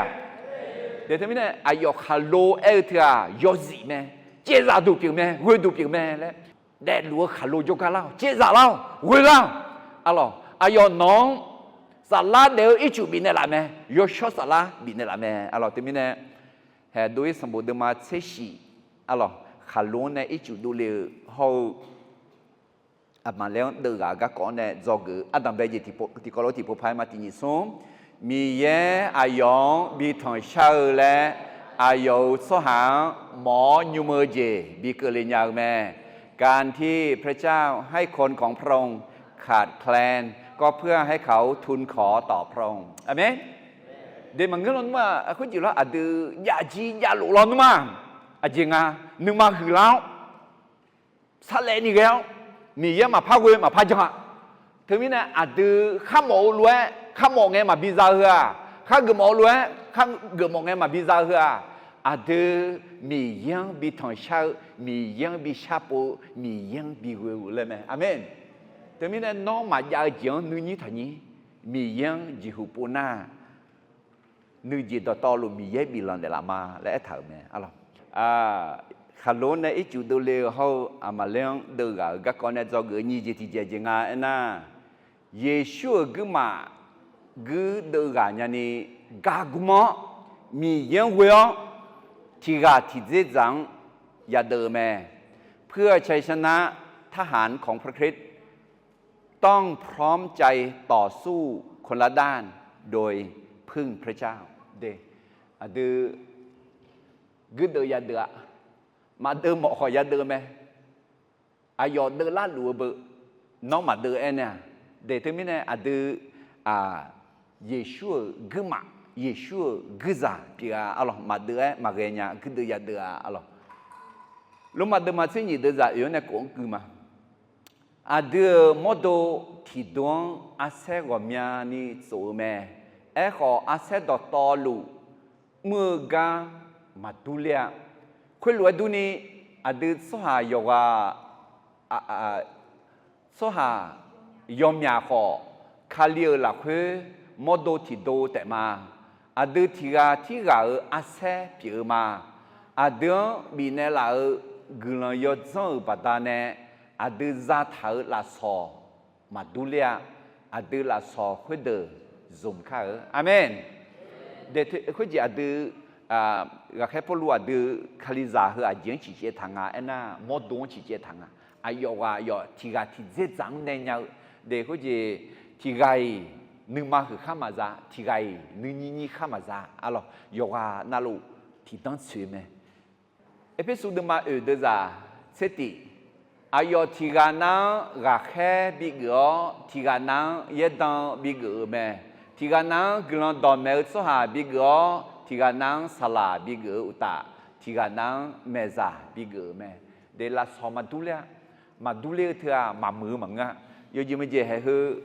Daeq teumirnae, aqyawf khaqlo aer-eu teu-aq, yawzif mae. Caevzaf duq pyeuf mae, ghoe duq pyeuf mae laer, daefluf-eu khaqlo jawrgar lar-awq. Caevzaf lar-awq, ghoe lar-awq. Aqlawq, aqyawf nawq-anr saflar daef-eu ircuf bifnaeq laf mae. Yawshawr saflar bifnaeq laf mae. Aqlawq, teumirnae, haeq dov-ir sanqbof deuvma tser shif, aqlawq, khaqlo-anr nae ircuf dovle-eu hawr-eu, aqmaqlaer-anr deuv ghaq-eu garkawv-anr nae dzawgeuf-eu ardanqbae jeq tiqkawv lof tiqpov paq-aer ma. Tiq nyiq smr, Miqyaer aqyawf-anr bi tanqshar-eu laer, aqyawf-euq tsawrhaq-anr mawf-awr nymr-eu jeq bi keuvle nya-eu mae. การที่พระเจ้าให้คนของพระองค์ขาดแคลน ก็เพื่อให้เขาทูลขอต่อพระองค์ Aqmeq. De maqngeur lawnmr-aq, khoerjeq lawr aqdui javjir javlof lawnmr-aq, aqjeq nga, nuima huiqlar-awr sarlaevni ghae-awr, Miqyaer maqpar ghoe maqpar jan-a. Teumirnae aqdui kharmawf-eu lof-aer, kharmawf ngae maqbi za-eu heu-aq, khargeuf mawf-eu lof-aer, Khargeuf mawf ngae maqbi za-eu heu-aq, aqdui Miqyaer-anr bi tanqshar-eu, Miqyaer-anr bi sharpov-eu, Miqyaer-anr bi ghoe-eu laer mae. Aqmeq. Teumirnae nawr maqjav-eu jeq-anr nuinyir taqnyir, Miqyaer-anr jeqhu pov nar, nuijeq dawqtawvluf Miqyaer biflanq naeqlaf ma laer aertaq-euq mae. Arlawq, khaqlo nae ircuf dovle-eu hawr-eu aqmaqler-anr deuv ghaq-euq garkawv nae dzawgeuf nyiq jeq tiqjeq jeq nga aernar, Yeqsur-euq guirmaf guirdeuv ghaq nyani gar gmr-awr, Miqyaer-anr ghoe-awr, tiq ghaq tiqdzer dzaq-anr yadeuv-eu mae. เพื่อชัยชนะทหารของพระคริสต์ ต้องพร้อมใจต่อสู้คนละด้านโดยพึ่งพระเจ้า de. Aqdui guirdeuv yadeuv-a. Maqdeuv mawf khawf yadeuv mae. Aqyawf deuvlar luf-eu beu, nawr maqdeuv aernaeq-a. De teumirnae aqdui Yeqsur-euq guirmaf, Yeqsur-euq guirzaq pyeuf-a. Arlawq, maqdeuv-aer maqghae nya, guirdeuv yadeuv-a. Arlawq, Lormav deuvma tser nyiq deuvzaq oeq-anr nae kof-anr guima. Aqdui-euq mawrdo tiqdo-anr arsaer ghawqmyani tsof-eu mae. Aerkhawf, arsaer dawqtawvluf mr-eu gar maqdur ler-a. Khoerlof-aer durni, aqdui tsawrhaq yawqghaq tsawrhaq yawmyaq khawf, Kali-euq lafkhoer mawrdo tiqdo taef ma. Aqdui tiq ghaq tirghaq-euq arsaer pyeuf-eu ma. Aqdui-anr bifnaeq laf-euq guiqlanq yawdzanr-euq baqdanae, aqdui zataq-euq lafsawq maqdur ler-a. Aqdui lafsawq khoerdeuq zmq kar-eu. Aqmeq. Khoerjeq aqdui, ghaqkhaer Pawrluv aqdui Kalizaq heu aqjeq-anr ciqcaev taq nga aernar, mawrdo-anr ciqcaev taq nga. Aqyawf ghaq yawf tiq ghaq tiqdzer dzaq-anr nae nya-eu. De khoerjeq, tiq ghaq-iq nuima huiq khar maqza, tiq ghaq-iq nuinyir nyir khar maqza. Arlawq, yawqghaq navluf tiqdanr tsoeq mae. Erpersu deuvma oeq deuvzaq tser tif, aqyawf tiq ghaq nav-anr ghaqkhaer bigeuf-awr, tiq ghaq nav-anr yaerdan bigeuf-eu mae. Tiq ghaq nav-anr guiqlanq dawqmaeq-eu tsawrhaq bigeuf-awr, tiq ghaq nav-anr saqlaq bigeuf-eu uqtaf, tiq ghaq nav-anr maeqzaq bigeuf-eu mae. De lafsawq maqdur ler-a. Maqdur ler-eu teu-aq maqmuiq-eu maqngeur-a. Yawjeq meujeq haeq heu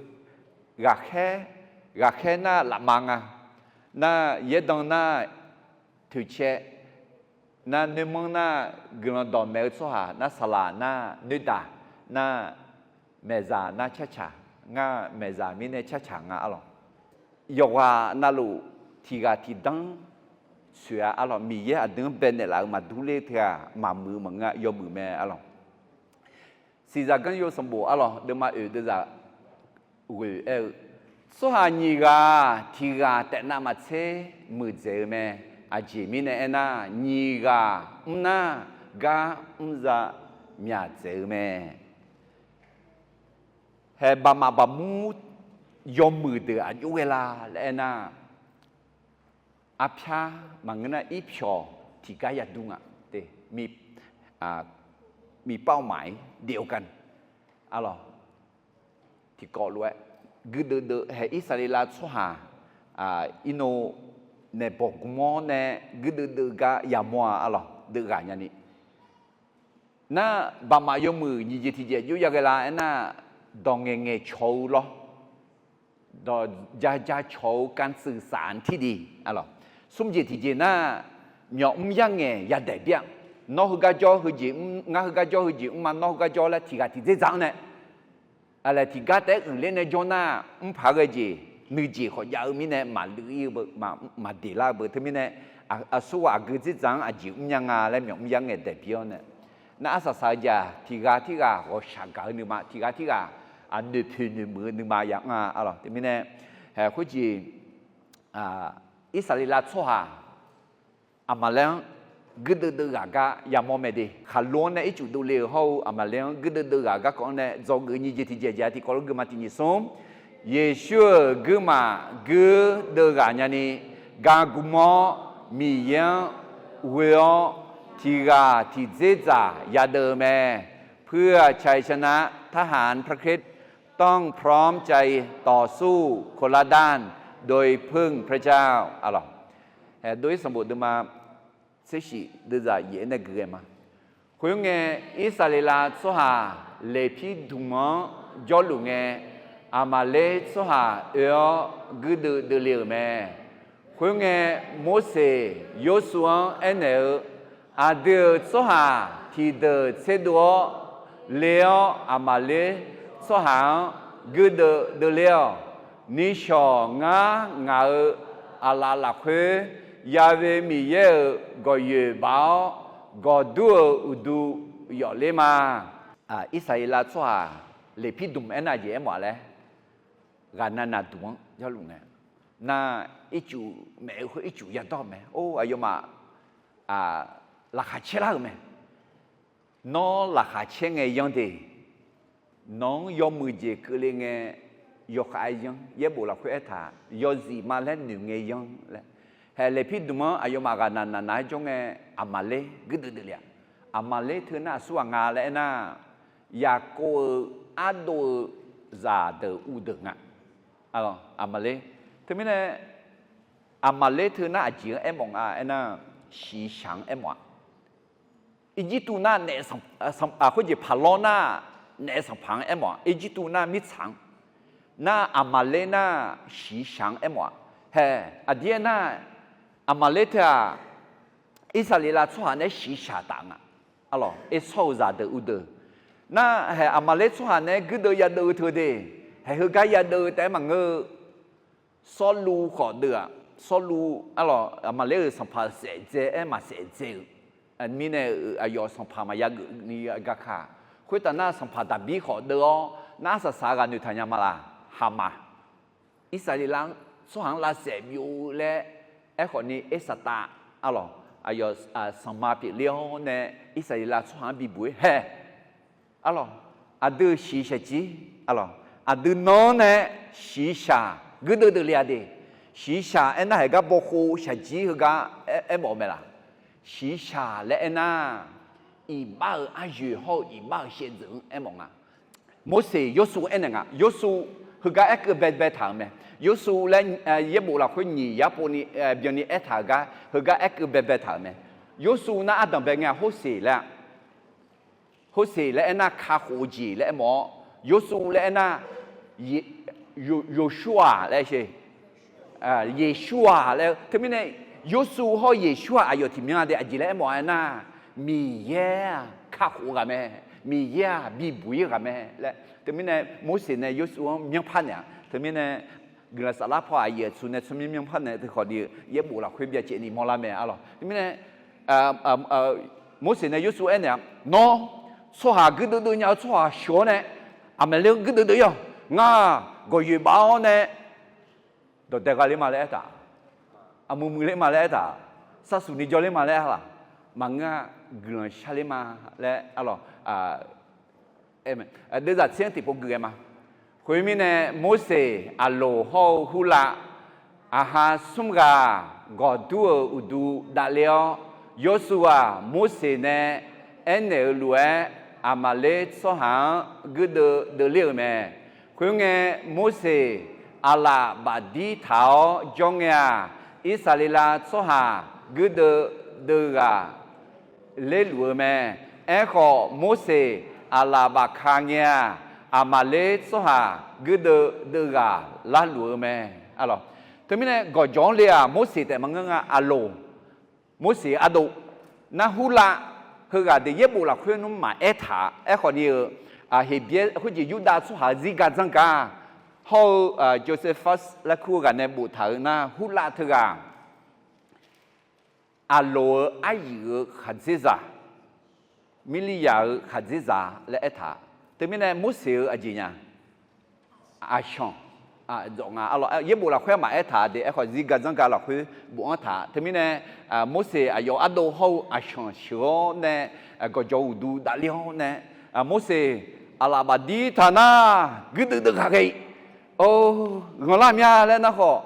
ghaqkhaer, ghaqkhaer nar lafma nga. Nar yaerdan nar toeqcae, nar noermanr nar guiqlanq dawqmaeq-eu tsawrhaq, nar saqlaq nar noerdaq, nar maeqzaq nar carcaq, ngar maeqzaq mirnae carcaq nga arlawq. Yawqghaq navluf tiq ghaq tiqdanr tsoeq-a arlawq. Miqyaer aqdui-anr baenaeq laf-euq maqdur ler teu-aq maqmuiq-eu maqngeur-a, yawmuiq mae arlawq. Siqzaq ganr yov sanqbof arlawq deuvma oeq deuvzaq ghoeq aer-eu, tsawrhaq nyiq ghaq tiq ghaq taef navmaqtser muiqdzaeq-eu mae. Aqjeq mirnae aernar, nyiq ghaq mrnar gar mrza myaq dzaeq-eu mae. Haeq baqmaf baqmur yawmuiq deuq aqjox ghae la laer aernar, arpyar maqngeur nar irpyawq tiqgar yadur nga. มีเป้าหมายเดียวกัน arlawq. Tiqkawv lof-aer guirdeuv deuv haeq Irsaqleqlav tsawrhaq, irnov naeq bawq gmr-awr nae guirdeuv deuv gar yamawr-a arlawq, deuv ghaq nyani. Nar baqmaf yawmuiq nyiq jeq tiqjeq jov ya ghae la aernar, dawq ngaeq ngaeq cawq-eu lawr, dawq ja ja cawq-eu การสื่อสารที่ดี arlawq. Smr jeq tiqjeq nar, myawq mr yar ngaeq yadaeq bir-a. Nawr heugar jawr heujeq mr, ngar heugar jawr heujeq mr ma, nawr heugar jawr laer tiq ghaq tiqdzer dzaq-anr nae, aqlaeq tiqgar taef-aer uiqler nae jawr nar, mr paq-aer ghae jeq nuijeq khawf jav-eu mirnae maqluiv ir-eu beu, maqdeq lar-eu beu. Teumirnae aqsurghaq aqgeu dzerdzaq-anr aqjeq mrnya nga laer myawq mr yar ngaeq daeq bir-awr nae, nar arsaq saq-eu jeq-aq, tiq ghaq tirghaq ghawqshaq gaq-eu nuima, tiq ghaq tirghaq noeqpoeq noeqmuiq-eu nuima ya anr-a arlawq. Teumirnae haeq khoerjeq Irsaqleqlav tsawrhaq Aqmaqlaer-anr guirdeuv deuv ghaq gar yamawr mae de. Khaqlo-anr nae ircuf dovle-euq hawr-eu Aqmaqlaer-anr guirdeuv deuv ghaq garkawv-anr nae dzawgeuf nyiq jeq tiqjeq jeq-a tiqkawv lof guima tiqnyif smr. Yeqsur-euq guirmaf guirdeuv ghaq nyani gar gmr-awr, Miqyaer-anr ghoe-awr, tiq ghaq tiqdzer dzaq yadeuv-eu mae. เพื่อชัยชนะทหารพระคริสต์ ต้องพร้อมใจต่อสู้คนละด้านโดยพึ่งพระเจ้า arlawq. Haeq dov-ir sanqbof deuvma tsershif deuvzaq yaef-aer nae gui ghae ma. Khoerngae, Irsaqleqlav tsawrhaq Leqpir dmq-anr jawrluf ngae, Aqmaqler tsawrhaq oe-awr guirdeuv deuvle-euq mae. Khoerngae, Morseq Yorsuv-anr aernaeq-eu, Aqdui-euq tsawrhaq tiqdeuq tserdov-awr le-awr, Aqmaqler tsawrhaq-anr guirdeuv deuvler-awq. Nishawq ngar ngaq-euq aqlaf lafkhoer Ya'we Miqyaer-euq gawqyoeq baf-awr, gawqdur-euq uqdu yawfler ma. Irsaqleqlav tsawrhaq leqpirdmq aernar jeq aermawf-a laer, ghaqnaq naqduq-anr jarluf ngae, nar ircuf maef-eu khoer ircuf yadawr-eu mae. Or, aqyawfmaf laqkhaq caer lar-euq mae. Nawr laqkhaq caer ngae yanr de, nawq-anr yawmuiq jeq keuvle ngae yawkhav-aer yanr. Yaerbof lafkhoer aertaq, yawzif ma laer noeq ngae yanr laer. Haeq leqpirdmq-anr aqyawfmaf ghaqnaq naqnaq-aer jawr ngae, Aqmaqler guirdeuv deuvle-a. Aqmaqler teu nar aqsurghaq nga laer aernar, Yaqkov-euq ardov-eu zaqdeuq uvdeuq nga. Aqmaqler. Teumirnae, Aqmaqler teu nar aqjeq-anr aermawf nga aernar, shiqshaq-anr aermawf-a. Irjirtuv nar naef, khoerjeq paqlawr nar naef sanqpaq-anr aermawf-a. Irjirtuv nar mirtsaq-anr, nar Aqmaqler nar shiqshaq-anr aermawf-a. Haeq aqdir aernar, Aqmaqler teu-aq, Irsaqleqlav tsawrhaq nae shiqshaq taf nga. Arlawq, Ersawr-euq zaqdeuq uvdeuq. Nar haeq Aqmaqler tsawrhaq nae guirdeuv yadeuv-eu teu de, haeq heugar yadeuv-eu taef-aer maqngeur-eu, Sawrluv khawf deuv-aq, Sawrluv arlawq Aqmaqler-euq sanqpaq saef dzae-aer maqsaef dzae-euq mirnae, aqyawf sanqpaq maqya geuf ni gaka. Khoertaf nar sanqpaq Daqbir khawf deuv-awr nar arsaq saq-eu ghaq noeqtaq nya ma laq? Haqmaf. Irsaqleqlav-anr tsawrhaq-anr lavsaef byov-eu laer aerkhawf ni Ersaqtav arlawq, aqyawf sanqma pyeufler-awr nae Irsaqleqlav tsawrhaq-anr bibuq-ir haeq. Arlawq, aqdui shiqshaq jir, arlawq, aqdui nanr nae shiqshaq guirdeuv deuvle-a de. Shiqshaq aernar haeq gar bawkhov shaqjir heugar aermawf-eu mae laq? Shiqshaq laer aernar, iqbax-euq aryoeq hawr-eu iqbax-euq shaevdzeuf-anr aermawf nga. Morseq Yorsuv aernaeq nga. Yorsuv heugar aerkeuv baebae taq-euq mae. Yorsuv laer yaerbof lafkhoer nyiq yar pov ni byanni aertaq-euq gar heugar aerkeuv baebae taq-euq mae. Yorsuv nar ardanq bae ngae-a Horseq laer-a. Horseq laer aernar kakhof-eu jeq laer aermawf-awr, Yorsuv laer aernar, Yoshua laer sher, Yeqsur-aq laer-eu teumirnae, Yorsuv hawr Yeqsur-aq aqyawf tiqmyan de aqjeq laer aermawf-a aernar, Miqyaer-aq kakhof-eu ghaq mae, Miqyaer-aq bibuq-ir ghaq mae laer. Teumirnae Morseq nae Yorsuv-anr myanrpar naeq-a. Teumirnae guiqlanq saflar paw aqyuif aqtsu nae tsawrmyanr myanrpar naeq-eu teukhawf ni yaerbof lafkhoer byacaevni mawrlar mae arlawq. Teumirnae Morseq nae Yorsuv aernaeq-a, Nawr tsawrhaq guirdeuv deuv nya-eu tsawrhaq sheuq-awr nae, Aqmaqler-anr guirdeuv deuv-ir-awq. Ngar gawqyoeq baf-awr nae dawqdae gha ler ma laer aertaq, aqmuiq muiq ler ma laer aertaq, sarsuq ni jawr ler ma laer aertaq, maqngeur-a, guiqlanq shar ler ma laer arlawq. Deuvzaq tser-anr tiqpov gui ghae ma. Khoermirnae, Morseq, Aqloq hawr-eu Hurlav, aqha smr ghaq gawqdur-euq uqdu davler-awr, Yorsuv-aq Morseq nae aernaeq-eu lof-aer, Aqmaqler tsawrhaq-anr guirdeuv deuvler-euq mae. Khoerngae, Morseq aqlaf bafdir taq-awr jawr ngae-aq, Irsaqleqlav tsawrhaq guirdeuv deuv ghaq lerluf-eu mae. Aerkhawf, Morseq aqlaf bafka ngae-aq, Aqmaqler tsawrhaq guirdeuv deuv ghaq larluf-eu mae. Teumirnae gawqjawq-anr le-aq, Morseq taef maqngeur nga, Aqloq, Morseq ardov, nar Hurlav heughaq de yaerbof lafkhoer nmr maqaer taq-a. Aerkhawf ni-eu, Heqbyaer khoerjeq Yurdav tsawrhaq-euq zirgar dzanr gar hawr-eu Josephus laer kur-eu ghaq nae boftaq-euq nar, Hurlav teughaq Aqloq-euq aryuif-euq khaqdzerzaq, Mirliryaq-euq khaqdzerzaq laer aertaq. Teumirnae Morseq-euq aqjeq nya, aqshanq, yaerbof lafkhoer maqaer taq de. Aerkhawf zirgar dzanr gar lafkhoer bof-anr taq. Teumirnae Morseq aqyawf ardov hawr-eu aqshanq sheuq-awr nae gawqjawq uqdu davler-awr nae, Morseq aqlaf bafdir taq nar, guirdeuv deuv ghaq ghae-i, or, ghanqlar mya laer nar khawf,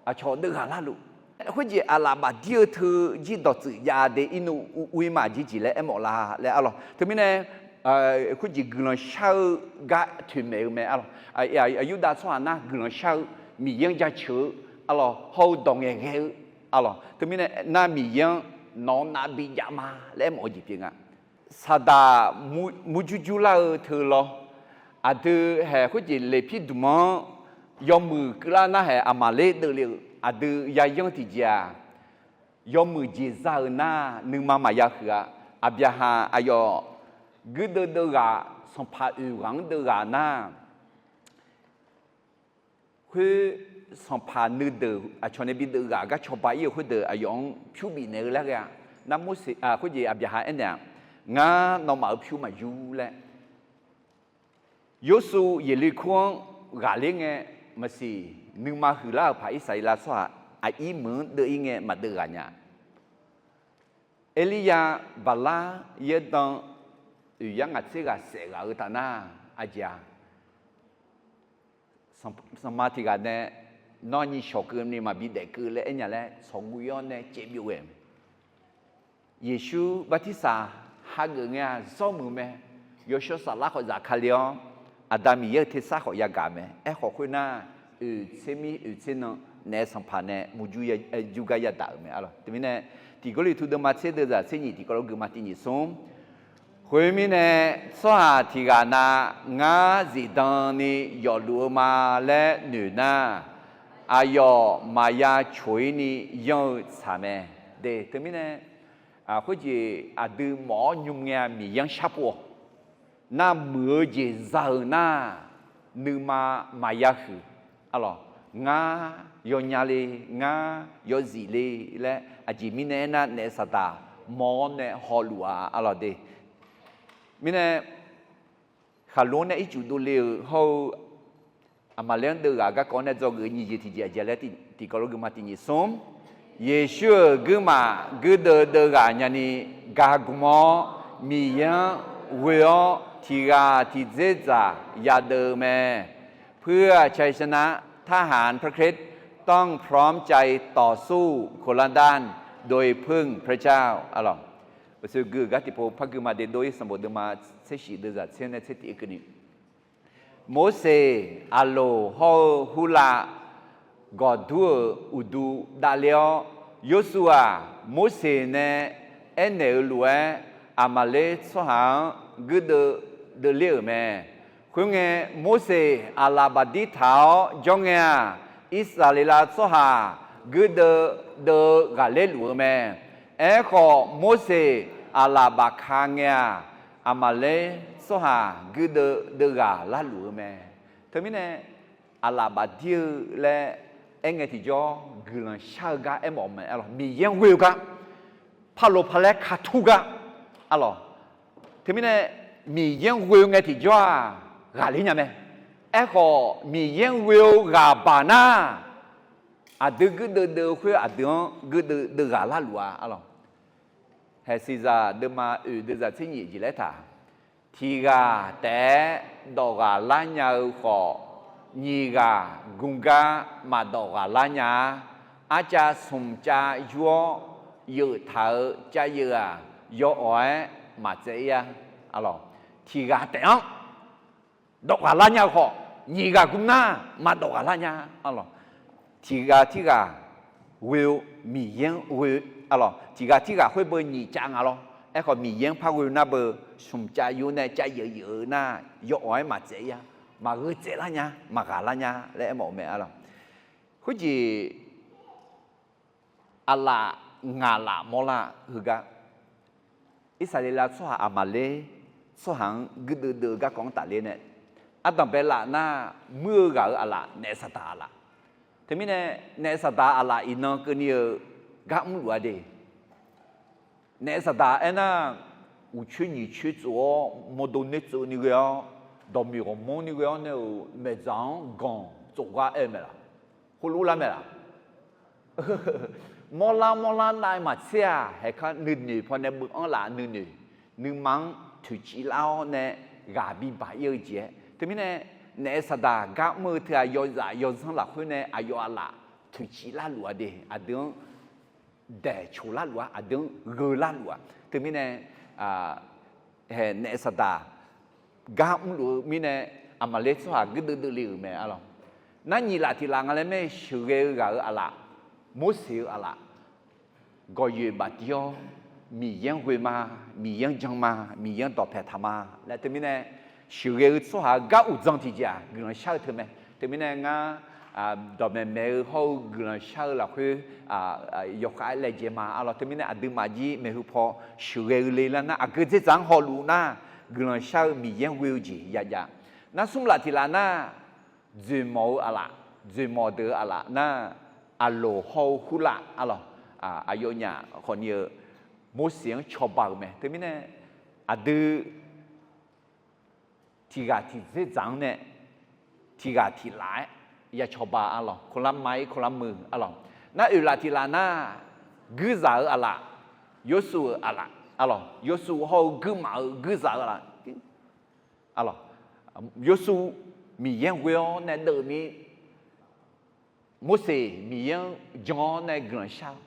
aqcawq deuv ghaq larluf. Khoerjeq aqlaf bafdir-eu teu jir dawqtsuif jav de irnuv ur-ir ma, aqjeq jeq laer aermawf la laer arlawq. Teumirnae khoerjeq guiqlanq shar-eu gar toeqmaeq-eu mae arlawq. Yurdav tsawrhaq nar guiqlanq shar-eu, Miqyaer-anr jaceuq-eu arlawq, hawr-eu dawq ngaeqghae-eu arlawq. Teumirnae nar Miqyaer-anr nawq-anr nav bijav ma laer aermawf-eu jeq pyeuf nga. Saqdaq murjur jur lar-eu teu lawr, aqdui haeq khoerjeq leqpir dmq-anr yawmuiq keuvlar nar haeq Aqmaqler deuvle-eu aqdui yayanr tiqjeq-aq, yawmuiq jeq za-euq nar nuima maqya huiq-a. Aqbyaqhaq aqyawf guirdeuv deuv ghaq, sanqpaq oeq ghaq-anr deuv ghaq nar, khoer sanqpaq nuideuq aqcawq nae bideuv ghaq gar cawba ir-euq khoerdeuq aqyawf-anr pyur bifnaeq-eu laer ghae-a. Nar Morseq khoerjeq Aqbyaqhaq aernaeq-aq, Ngar nawmaf-euq pyur maqyur laer. Yorsuv Yeqlekur-anr ghaqler ngae maqsiq, nuima huiqlar-euq paq Irsaqleqlav tsawrhaq aqir meuq-anr deuv ir ngae maqdeuv ghaq nya. Erlirya, Baqlar, Yawrdan, oeq yar ngaq tser ghaq saef ghaq-eu taf nar, aqjeq-aq, sanqma tiq ghaq nae, Nawr nyiq shawq keuvni maqbi daef keuv laer aernya laer tsawqguv-awr nae caev byov ghae-eu mae. Yeqsur bartirsaq hageuf ngae-aq zawr muiq mae. Yawshawr Saflar khawf zafkale-awr, Aqda Miqyaer-euq tersar khawf yagaq mae. Aerkhawf khoernar, oeq tser mir oeq tser nan naef sanqpaq nae murjur jur gar yadaq-euq mae. Teumirnae, Tiq Gawrliqtu deuvma tser deuvzaq tser nyiq, Tiq Gawrliqtu deuvma tiq nyiq smr. Khoermirnae, tsawrhaq tiq ghaq na ngar zifdan ni yawfluf-eu ma laer noeq nar, aqyawf maqya coq-ir ni yanr-eu tsaq mae. De, teumirnae, khoerjeq aqdui mawf-awr nymr ngae-a Miqyaer-anr sharpov-awq. Nar muiq-eu jeq za-euq nar, nuima maqya huiq. Arlawq, ngar yawnya le, ngar yawzif le laer aqjeq mirnae aernar, naef saqdaq mawr-awr nae hawluf-a. Arlawq de, mirnae khaqlo-anr nae ircuf dovle-euq hawr-eu, Aqmaqler-anr deuv ghaq garkawv-anr nae dzawgeuf nyiq jeq tiqjeq aqjeq laer, Tiq Gawrliqtu deuvma tiq nyiq smr. Yeqsur-euq guirmaf guirdeuv deuv ghaq nyani gar gmr-awr, Miqyaer-anr ghoe-awr tiq ghaq tiq dzerdzaq yadeuv-eu mae. เพื่อชัยชนะ ทหารพระคริสต์ต้องพร้อมใจต่อสู้คนละด้านโดยพึ่งพระเจ้า Arlawq, uqshoe gui-euq gar tiqpov par gui ma de dov-ir sanqbof deuvma tser shif deuvzaq tser nae tser tiq-eu keuvni, Morseq, Aqloq hawr-eu Hurlav gawqdur-euq uqdu davler-awr, Yorsuv-aq Morseq nae aernaeq-eu lof-aer, Aqmaqler tsawrhaq-anr guirdeuv deuvler-euq mae. Khoerngae, Morseq aqlaf bafdir taq-awr jawr ngae-aq, Irsaqleqlav tsawrhaq guirdeuv deuv-eu ghaqler luf-eu mae. Aerkhawf, Morseq aqlaf bafka ngae-aq, Aqmaqler tsawrhaq guirdeuv deuv ghaq larluf-eu mae. Teumirnae, aqlaf bafdir-eu laer aerngae tiqjawr guiqlanq shar-eu gar aermawf-eu mae. Arlawq, Miqyaer-anr ghoe-eu gar, paqloq paqlaer katur gar, arlawq, teumirnae Miqyaer-anr ghoe-eu ngae tiqjawr-aq ghaqler nya mae. Aerkhawf, Miqyaer-anr ghoe-eu ghaq baq nar, aqdui guirdeuv deuv-eu khoer aqdui-anr guirdeuv deuv ghaq larluf-a. Arlawq, Haeqsiqzaq deuvma oeq deuvzaq tser nyiq jeq laer taq, tiq ghaq taef-aer dawf ghaq lar nya-eu khawf, nyiq ghaq gmr gar maqdawf ghaq lar nya-a. Arcav smq cav yur-awr yeuf taq-euq cav yeuf-aq, yawawq-aer maqtsaev ir-a. Arlawq, tiq ghaq taef-anr dawf ghaq lar nya-eu khawf, nyiq ghaq gmr nar maqdawf ghaq lar nya. Arlawq, tiq ghaq tirghaq ghoe-eu, Miqyaer-anr ghoe-eu, arlawq, tiq ghaq tirghaq khoer beu nyiq cav nga lawr. Aerkhawf, Miqyaer-anr par ghoe-eu nar beu, smq cav yur nae cav yeuf yeuf-eu nar, yawawq-aer maqtsaev ir-a, maqgheu tsaev lar nya, maqghaq lar nya laer aermawf-eu mae. Arlawq, khoerjeq aqlaf ngaq laf mawrlar heugar, Irsaqleqlav tsawrhaq Aqmaqler tsawrhaq-anr guirdeuv deuv-eu garkawv-anr tafler nae, ardanq baelaf nar, muir-eu ghaq-euq aqlaf, naef saqdaq aqlaf. Teumirnae, naef saqdaq aqlaf iqnan keuvni-eu gar mrluf-a de. Naef saqdaq aernar, uqcoer nyiq coer tsof-awr, mawrdo noer tsovni ghae-awr, dawqmiq ghawqmanrni ghae-awr nae-euq maeqdzaq-anr ganq tsofgar aer-eu mae laf? Khoerlof lar mae laf? Mawrlar mawrlar nav-aer maqtser-aq, haeqkar nuinoeq pawnae beuv-anr laf nuinoeq, nuima-anr toeqciv lar-awr nae ghaq bibaq ir-eu jeq-aer. Teumirnae, naef saqdaq gar mr-eu teu-aq, yawzaf yawzanr lafkhoer nae aqyawf aqlaf toeqciv larluf-a de, aqdui-anr daeqcoq larluf-a, aqdui-anr gheu larluf-a. Teumirnae, hae naef saqdaq gar mrluf-eu mirnae, Aqmaqler tsawrhaq guirdeuv deuv le-euq mae. Arlawq, nar nyiq laf tiq laf nga laer mae, sheuqghae-eu ghaq-euq aqlaf, Morseq-eu aqlaf, gawqyoeq bafdir-awr, Miqyaer-anr ghoe ma, Miqyaer-anr jan ma, Miqyaer-anr dawqpae taq ma laer. Teumirnae, sheuqghae-eu tsawrhaq-eu gar uqdzan tiqjeq-aq, guiqlanq shar-eu teu mae. Teumirnae ngar dawqmaeq maeq-eu hawr-eu guiqlanq shar-eu lafkhoer yawkhav-aer laejae ma arlawq. Teumirnae aqduimaf jir maeqhu paw sheuqghae-eu le lar nar, aqgeu dzerdzaq-anr hawluf nar, guiqlanq shar-eu Miqyaer-anr ghoe-eu jeq yajav. Nar smr laf tiq laf nar, dzoeqmawf-eu aqlaf, dzoeqmawf deuq-eu aqlaf nar, aqloq hawr-eu hurlav arlawq. Aqyawfnyaf khawfni-eu Morseq-anr cawba-euq mae. Teumirnae aqdui tiq ghaq tiq dzerdzaq-anr nae tiq ghaq tiq laf-aer ya cawba arlawq. Kawqlamq ma-ir kawqlamq muiq arlawq. Nar oeq laf tiq laf nar, guirzaq-eu aqlaf, Yawsuf-euq aqlaf arlawq. Yawsuf hawr-eu guirmaf-eu guirzaq-eu aqlaf arlawq. Yawsuf Miqyaer-anr ghoe-awr nae deuv mir, Morseq Miqyaer-anr jan-awr nae guiqlanq shar-eu.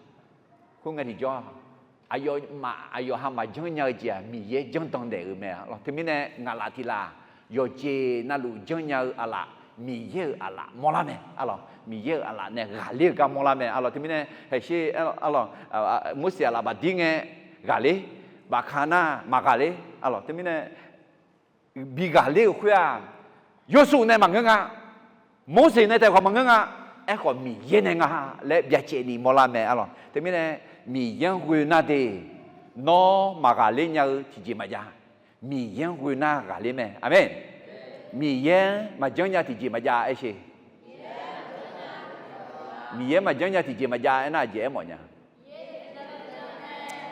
Khoerngae tiqjawr-aq, aqyawfmaf aqyawf ha maqjanr nya-eu jeq-aq, Miqyaer janrdan naeq-euq mae arlawq. Teumirnae ngaqlaf tiq laf yawqjeq navluf janrnya-eu aqlaf, Miqyaer-euq aqlaf mawrlar mae arlawq. Miqyaer-euq aqlaf nae ghaqler-eu gar mawrlar mae arlawq. Teumirnae haeqsher arlawq, Morseq aqlaf bafdir ngae ghaqler, bafka nar maqghaqler arlawq. Teumirnae bi ghaqler-euq khoer-aq, Yawsuf nae maqngeur nga, Morseq nae taef khawf maqngeur nga, aerkhawf Miqyaer nae nga laer byacaevni mawrlar mae arlawq. Teumirnae Miqyaer-anr ghoe nar de, nawr maqghaqler nya-eu tiqjeq maqjav. Miqyaer-anr ghoe nar ghaqler mae. Aqmeq. Miqyaer maqjanr nya tiqjeq maqjav aershe. Miqyaer maqjanr nya tiqjeq maqjav aernar, aqjeq aermawf nya.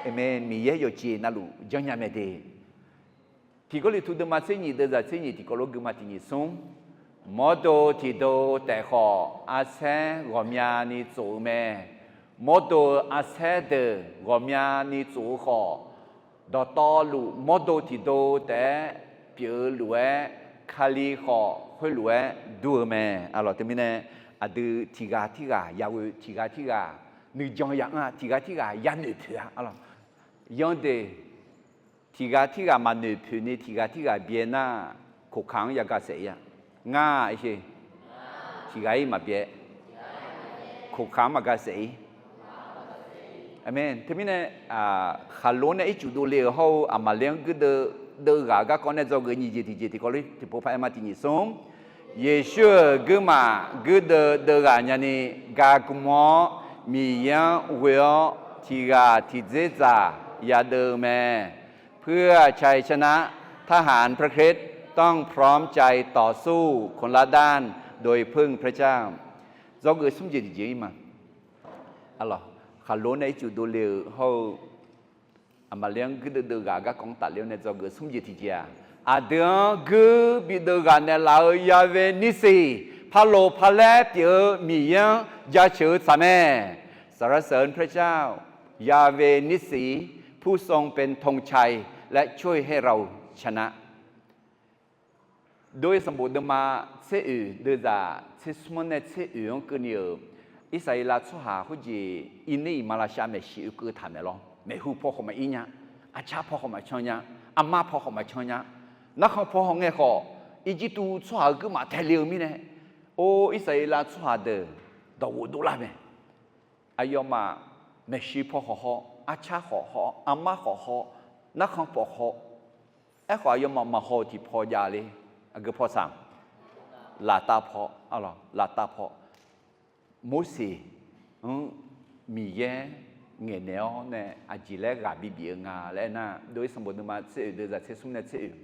Aqmeq. Miqyaer yawqjeq navluf janrnya mae de. Tiq Gawrliqtu deuvma tser nyiq deuvzaq tser nyiq tiqkawv lof guima tiq nyiq smr. Mawrdo tiqdo taef khawf arsaer ghawqmyani tsof-eu mae. Mawrdo-eu arsaer deuq ghawqmyani tsof-eu khawf, dawqtawvluf mawrdo tiqdo taef-aer pyeuf-eu lof-aer, Kali khawf khoerlof-aer dur-eu mae arlawq. Teumirnae aqdui tiq ghaq tirghaq yaghoe, tiq ghaq tirghaq nuijan ya anr-a, tiq ghaq tirghaq yanoeq poeq-a arlawq. Yanr de, tiq ghaq tirghaq maqnoeq poeq ni tiq ghaq tirghaq byae nar, koqkaq-anr yagaq saef-ir-a. Ngar-a aershe. Tiq ghaq-ir maqbyae. Koqkaq-anr maqgaq saef-ir. Aqmeq. Teumirnae, khaqlo nae ircuf dovle-euq hawr-eu Aqmaqler-anr guirdeuv deuv ghaq garkawv nae dzawgeuf nyiq jeq tiqjeq tiqkawv lof tiqpov paq-aer ma tiq nyiq smr. Yeqsur-euq guirmaf guirdeuv deuv ghaq nyani, gaqgmq-awr Miqyaer-anr ghoe-awr tiq ghaq tiq dzerdzaq yadeuv-eu mae. เพื่อชัยชนะทหารพระคริสต์ต้องพร้อมใจต่อสู้คนละด้านโดยพึ่งพระเจ้า Dzawgeuf smr jeq tiqjeq-ir ma. Arlawq, khaqlo nae ircuf dovle-euq hawr-eu Aqmaqler-anr guirdeuv deuv ghaq garkawv-anr tafler-awr nae dzawgeuf smr jeq tiqjeq-aq, aqdui-anr guir bideuv ghaq naeqlaf-eu Ya'we nirsiq, paloq palaer pyeuf-eu Miqyaer-anr jaceuq-eu tsaq mae. สรรเสริญพระเจ้า Ya'we nirsiq ผู้ทรงเป็นธงชัยและช่วยให้เราชนะ Dov-ir sanqbof deuvma tser oeq deuvzaq tser smr-anr nae tser oeq-anr keuvni-euq, Irsaqleqlav tsawrhaq khoerjeq irner iqmalavshav maeqshi oekeuv taq maeq lawr. Maeqhu paw khawf maqir nya, arcar paw khawf maqcan nya, armar paw khawf maqcan nya, narkhan paw hawngae khawf, Irjirtuv tsawrhaq-euq guirmaf taele-eu mirnae, or, Irsaqleqlav tsawrhaq deuq dawqghof dovlar mae. Aqyawfmaf maeqshi paw khawf haw, arcar khawf haw, armar khawf haw, narkhan paw haw, aerkhawf aqyawfmaf maqhaw-eu tiqpaw jav le. Aqgeu paw saq, laftav paw, laftav paw. Morseq-anr Miqyaer ngaeqnaeq-awr nae aqjeq laer ghaq bibif-eu nga laer aernar, dov-ir sanqbof deuvma tser oeq deuvzaq tser smr nae tser oeq.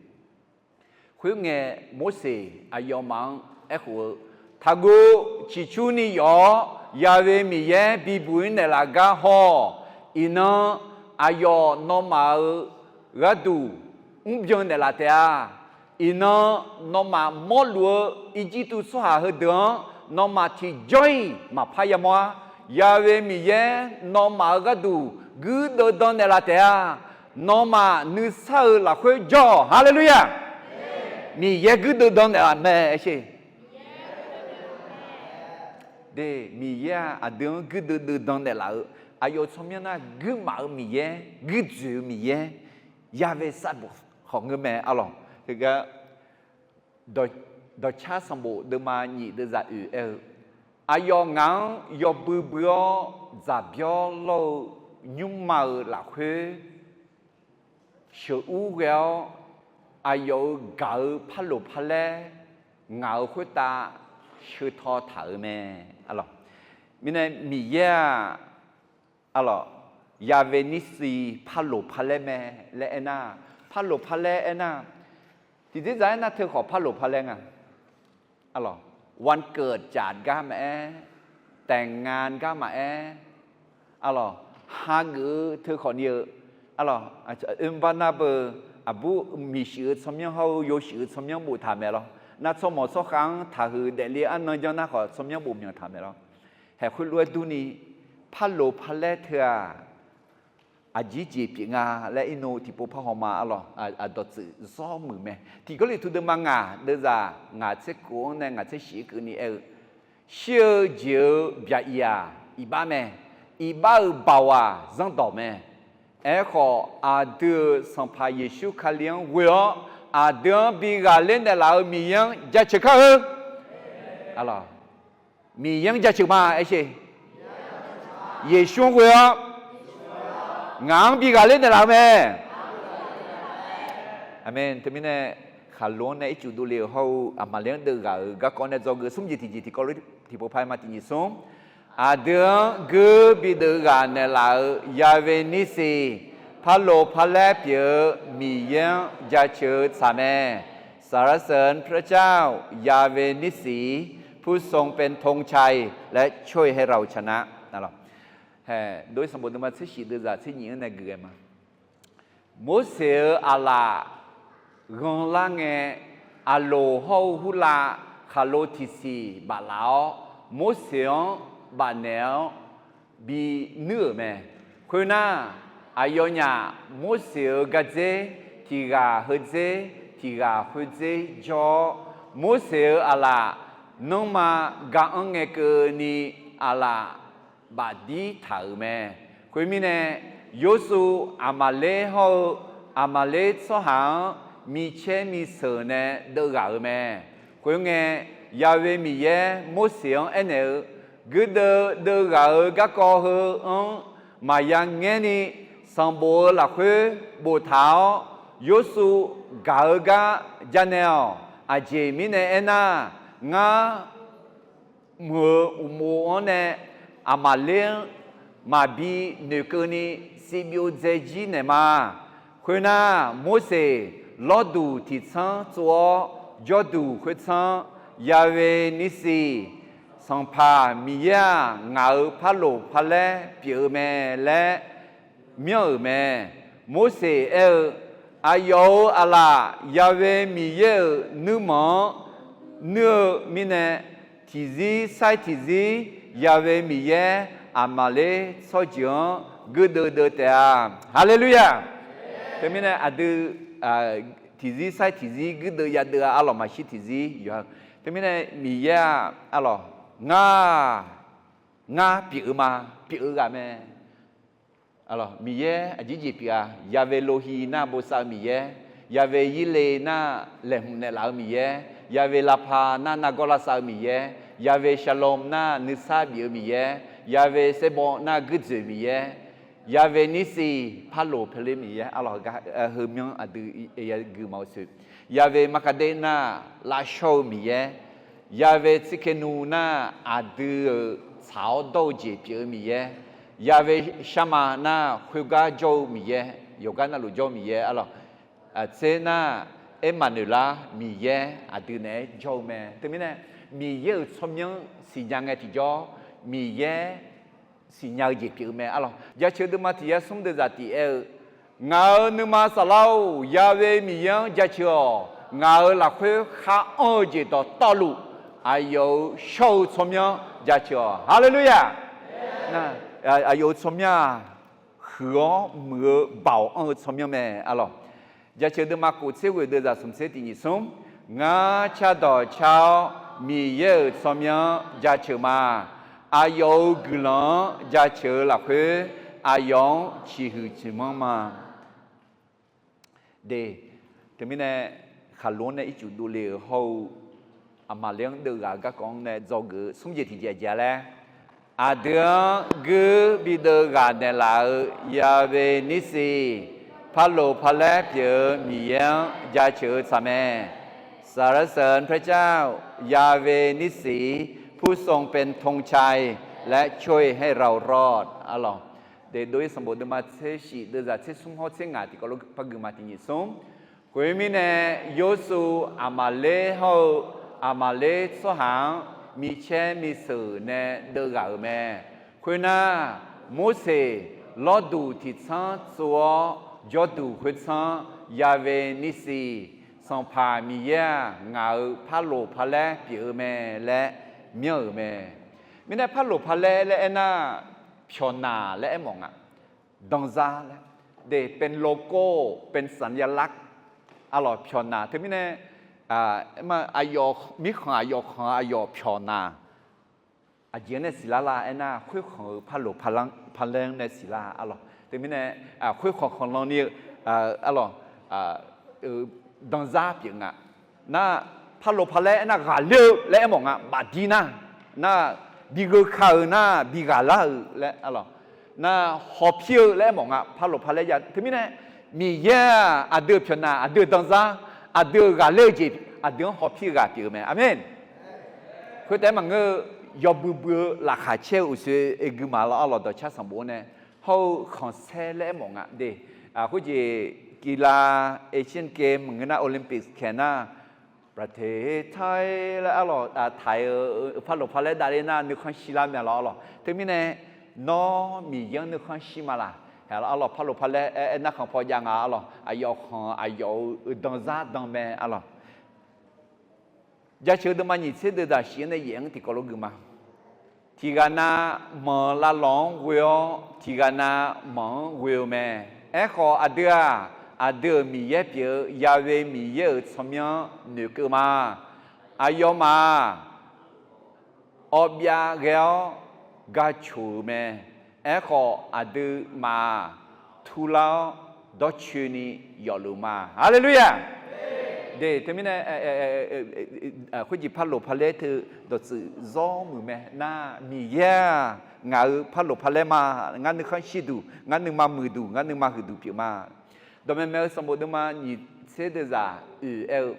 Khoerngae, Morseq aqyawfmaf-anr aerkhof-eu, Taqguv ciqcurni yawf-awr, Ya'we Miqyaer bibuq-ir naeqlaf gar haw. Iqnan aqyawf nawmaf-euq gharduq mrbyan naeqlaf taef-a. Iqnan nawmaf mawrluf-eu Irjirtuv tsawrhaq heudeuq-anr nawmaf tiqjawr-iq maqpar yamawr-ar. Ya'we Miqyaer nawmaf-euq gharduq guirdeuv dan naeqlaf taef-a. Nawmaf nuisar-euq lafkhoer jawr-awq. Haleluya! Miqyaer guirdeuv dan naeqlaf mae aershe. De, Miqyaer-aq aqdui-anr guirdeuv deuv dan naeqlaf-eu, aqyawf tsawrmyanr nar guirmaf-eu Miqyaer, guirdzoeq-eu Miqyaer, Ya'we sarbof khawf ngeur mae arlawq. Heugar dawqcar sanqbof deuvma nyiq deuvzaq oeq aer-eu, aqyawf ngaq-anr yawbui bui-awr dzaqbyawr lawr-eu nymrma-euq lafkhoer sheuqur ghae-awr, aqyawf-euq gaq-eu parloq parlaer ngaq-euq khoertav sheuqtaw taq-euq mae. Mirnae Miqyaer-aq, arlawq, Yahweh Nissi, parloq parlaer mae laer aernar, parloq parlaer aernar, tiqdzer zaq aernar teu khawf parloq parlaer nga. Arlawq, วันเกิดจัด gar maqaer, แต่งงาน gar maqaer, arlawq, hageuf-eu teu khawfni-eu, arlawq, oerbar nar beu, aqbur miqshuif-eu tsawrmyanr hawr-eu yawshuif-eu tsawrmyanr boftaq mae lawr. Nar tsawrmawq tsawrkhav-anr taqhuiq daefle arnan janr nar khawf tsawrmyanr bof myanq taq mae lawr. Haeq khoerlof-aer durni, parloq parlaer teu-aq, aqjir jeq pyeuf nga laer irnov tiqpov par haw ma, arlawq, aqdawq tsuif zawr muiq mae. Tiq Gawrliqtu deuvma ngaq deuvzaq ngaq tser kof-anr nae ngaq tser shif-aer keuvni aer-eu, shir-eu jeq-eu byaq iq-aq iqbax mae. Iqbax-euq baoq-aq zanrdawq mae. Aerkhawf, aqdui-euq Sanqpaq Yeqsur Kali-anr ghoe-awr, aqdui-anr bi ghaqler naeqlaf-eu Miqyaer-anr jaceuq kar-eu. Miqyaer-anr jaceuq ma aer sher. Yeqsur-anr ghoe-awr, ngaq-anr bi ghaqler naeqlaf-eu mae. Aqmeq. Teumirnae, khaqlo-anr nae ircuf dovle-euq hawr-eu aqmaqler-anr deuvghaq-euq garkawv nae dzawgeuf smr jeq tiqjeq tiqkawv lof tiqpov par-aer ma. Tiqnyif smr, aqdui-anr guir bideuv ghaq naeqlaf-eu Yahweh Nissi, parloq parlaer pyeuf-eu Miqyaer-anr jaceuq-eu tsaq mae. สรรเสริญพระเจ้า Yahweh Nissi, ผู้ทรงเป็นธงชัย และช่วยให้เราชนะ Dov-ir sanqbof deuvma tser shif deuvzaq tser nyif-anr nae geuf-aer ma. Morseq-euq aqlaf ghanlar ngae, Aqloq hawr-eu Hurlav khaqlo tiqsiq baflaf-awr, Morseq-anr bafnaeq-awr bi nuir-euq mae. Khoernar, aqyawfnyaf Morseq-euq gardzer tiq ghaq heudzer, tiq ghaq khoerdzer jawr-awr, Morseq-euq aqlaf nanrma ga-anr ngae keuvni aqlaf bafdir taq-euq mae. Khoermirnae, Yorsuv Aqmaqler hawr-eu Aqmaqler tsawrhaq-anr micaer miseuq nae deuvghaq-euq mae. Khoerngae, Yahweh Miqyaer Morseq-anr aernaeq-eu, guirdeuv deuvghaq-eu garkawv heu-anr maqya ngaerni, sanqbof-eu lafkhoer boftaq-awr, Yorsuv gaq-eu gar janaeq-awq. Aqjeq mirnae aernar, ngar mq-euq uqmov-anr nae Aqmaqler-anr maqbi noeqkeuvni, sivbyov dzaejir naeqma. Khoernar, Morseq lawrduq tiqtsanr tsov-awr, jawrduq khoertsanr, Yahweh Nissi, Sanqpaq Miqyaer-aq, ngaq-euq parloq parlaer pyeuf-eu mae laer myanr-euq mae. Morseq aer-eu, aqyawf-euq aqlaf Yahweh Miqyaer-euq nuirmanq-anr nuir-eu mirnae, tiqzir sair tiqzir Yahweh Miqyaer Aqmaqler tsawrjeuq-anr guirdeuv deuv taef-a. Haleluya! Teumirnae aqdui tiqzir sair tiqzir guirdeuv yadeuv-a, arlawq, maqshir tiqzir yawqha. Teumirnae Miqyaer-aq, arlawq, ngar, ngar pyeuf-eu ma, pyeuf-eu ghaq mae. Miqyaer aqjir jeq pyeuf-a. Yahweh Lohi nar bosav-eu Miqyaer, Yahweh Yirle nar laeqhmq naeqlaf-eu Miqyaer, Yahweh Lapha nar nargawr lavsav-eu Miqyaer, Yahweh Shalom nar nuisar bif-eu Miqyaer, Yahweh Sebawr nar guirdzoeq Miqyaer, Yahweh Nissi, parloq parlaer Miqyaer, arlawq, heumyanr aqdui yagui ma-eu soeq. Yahweh Markade nar lavshawr-eu Miqyaer, Yahweh Tsidkenu nar aqdui-euq tsaq-awr dawr-eu jeq pyeuf-eu Miqyaer, Yahweh Sharma nar khoergar jawr-eu Miqyaer, yawqgar navluf jawr-eu Miqyaer, arlawq, tser nar Ermaqnoeqlar Miqyaer aqdui naeq-aer jawr-eu mae. Teumirnae, Miqyaer-euq tsawrmyanr siqnya ngae tiqjawr, Miqyaer siqnya-eu jeq pyeuf-eu mae, arlawq. Jaceuq deuvma tiq yar smr deuvzaq tiq aer-eu, ngaq-euq nuima saflar-or, Yahweh Miqyaer-anr jaceuq-awq. Ngaq-euq lafkhoer khar anr-eu jeq dawqtawvluf, aqyawf-euq shawr-eu tsawrmyanr jaceuq-awq. Haleluya! Aqyawf-euq tsawrmyanr-aq, huiq-awr muiq-eu baoq anr-eu tsawrmyanr mae, arlawq. Jaceuq deuvma kof tser ghoeq deuvzaq smq tser tiq nyiq smr, ngar cardawq car-awr Miqyaer-euq tsawrmyanr jaceuq ma. Aqyawf-euq guiqlanq-anr jaceuq-eu lafkhoer, aqyawf-anr ciqhuiq ciqmanr ma. De, teumirnae, khaqlo-anr nae ircuf dovle-euq hawr-eu, Aqmaqler-anr deuvghaq-eu garkawv-anr nae dzawgeuf-eu smr jeq tiqjeq aqjeq-a laer, aqdui-anr guir bideuvghaq naeqlaf-eu Yahweh Nissi, parloq parlaer pyeuf-eu Miqyaer-anr jaceuq-eu tsaq mae. สรรเสริญพระเจ้า Yahweh Nissi ผู้ทรงเป็นธงชัย และช่วยให้เรารอด arlawq. Deuq dov-ir sanqbof deuvma tser shif deuvzaq tser smr hawr tser ngaq tiqkawv lof par gui ma tiq nyiq smr. Khoermirnae, Yorsuv Aqmaqler hawr-eu Aqmaqler tsawrhaq-anr micaer miseuq nae deuvghaq-euq mae. Khoernar, Morseq lawrduq tiqtsanr tsov-awr jawrduq khoertsanr, Yahweh Nissi, Sanqpaq Miqyaer-aq, ngaq-euq parloq parlaer pyeuf-eu mae laer myanr-euq mae. Mirnae parloq parlaer laer aernar, pyawqnaq laer aermawf nga. Danzar laer, เป็นโลโก้ เป็นสัญลักษณ์ arlawq, pyawqnaq. Teumirnae, aqyawf mirkhanq aqyawf khanq aqyawf pyawqnaq. Aqjeq-anr nae siqlar lar aernar, khoerkhanq-euq parloq parlaer-anr nae siqlar arlawq. Teumirnae, khoerkhanq khanqlan ni-eu arlawq, danzar pyeuf nga. Nar, parloq parlaer aernar ghaqler-eu laer aermawf nga. Bafdir nar, nar, bigheu ka-euq nar bighaq lar-euq laer arlawq. Nar, hawpir-eu laer aermawf nga. Parloq parlaer ya. Teumirnae, Miqyaer-aq, aqdui-euq pyawqnaq, aqdui-euq danzar, aqdui-euq ghaqler-eu jeq, aqdui-anr hawpir-eu ghaq pyeuf-eu mae. Aqmeq. Khoertaef maqngeur-eu, yawbui bui-eu laqkhaq caer-eu uqshoe oe gui ma lawr arlawq, dawqcar sanqbof-anr nae. Hawr-eu khanqsaer laer aermawf nga de. Khoerjeq, กีฬา Asian Games maqngeur nar, Olympics kaeq nar, ประเทศไทย laer arlawq, taq-eu parloq parlaer davler nar nuikhanr shir lar mae lawr arlawq. Teumirnae, nawr Miqyaer-anr nuikhanr shir ma laq? Arlawq, parloq parlaer aer, aernar khanqpaw jav nga arlawq. Aqyawf khanq aqyawf-euq danzar dan mae arlawq. Jaceuq deuvma nyiq tser deuvzaq shif-anr nae yaef-anr tiqkawv lof gui ma. Tiqghaq nav manq lavlawq-anr ghoe-awr, tiqghaq nav manq-anr ghoe-eu mae. Aerkhawf, aqdui-aq, aqdui-euq Miqyaer pyeuf-eu Yahweh Miqyaer-euq tsawrmyanr noeqkeuv ma. Aqyawfmaf-aq, awvbyav ghae-awr gacoq-euq mae. Aerkhawf, aqduimaf-aq, turlar-awr dawrcoeni yawfluf ma. Haleluya! De, teumirnae, khoerjeq parloq parlaer teu dawqtsuif zawr muiq mae nar, Miqyaer-aq, ngaq-euq parloq parlaer ma. Ngar nuikhanr shirduq, ngar nuima muiqduq, ngar nuima huiqduq pyeuf ma. Dawqmaeq maeq-eu sanqbof deuvma nyiq tser deuvzaq oe-aer-eu,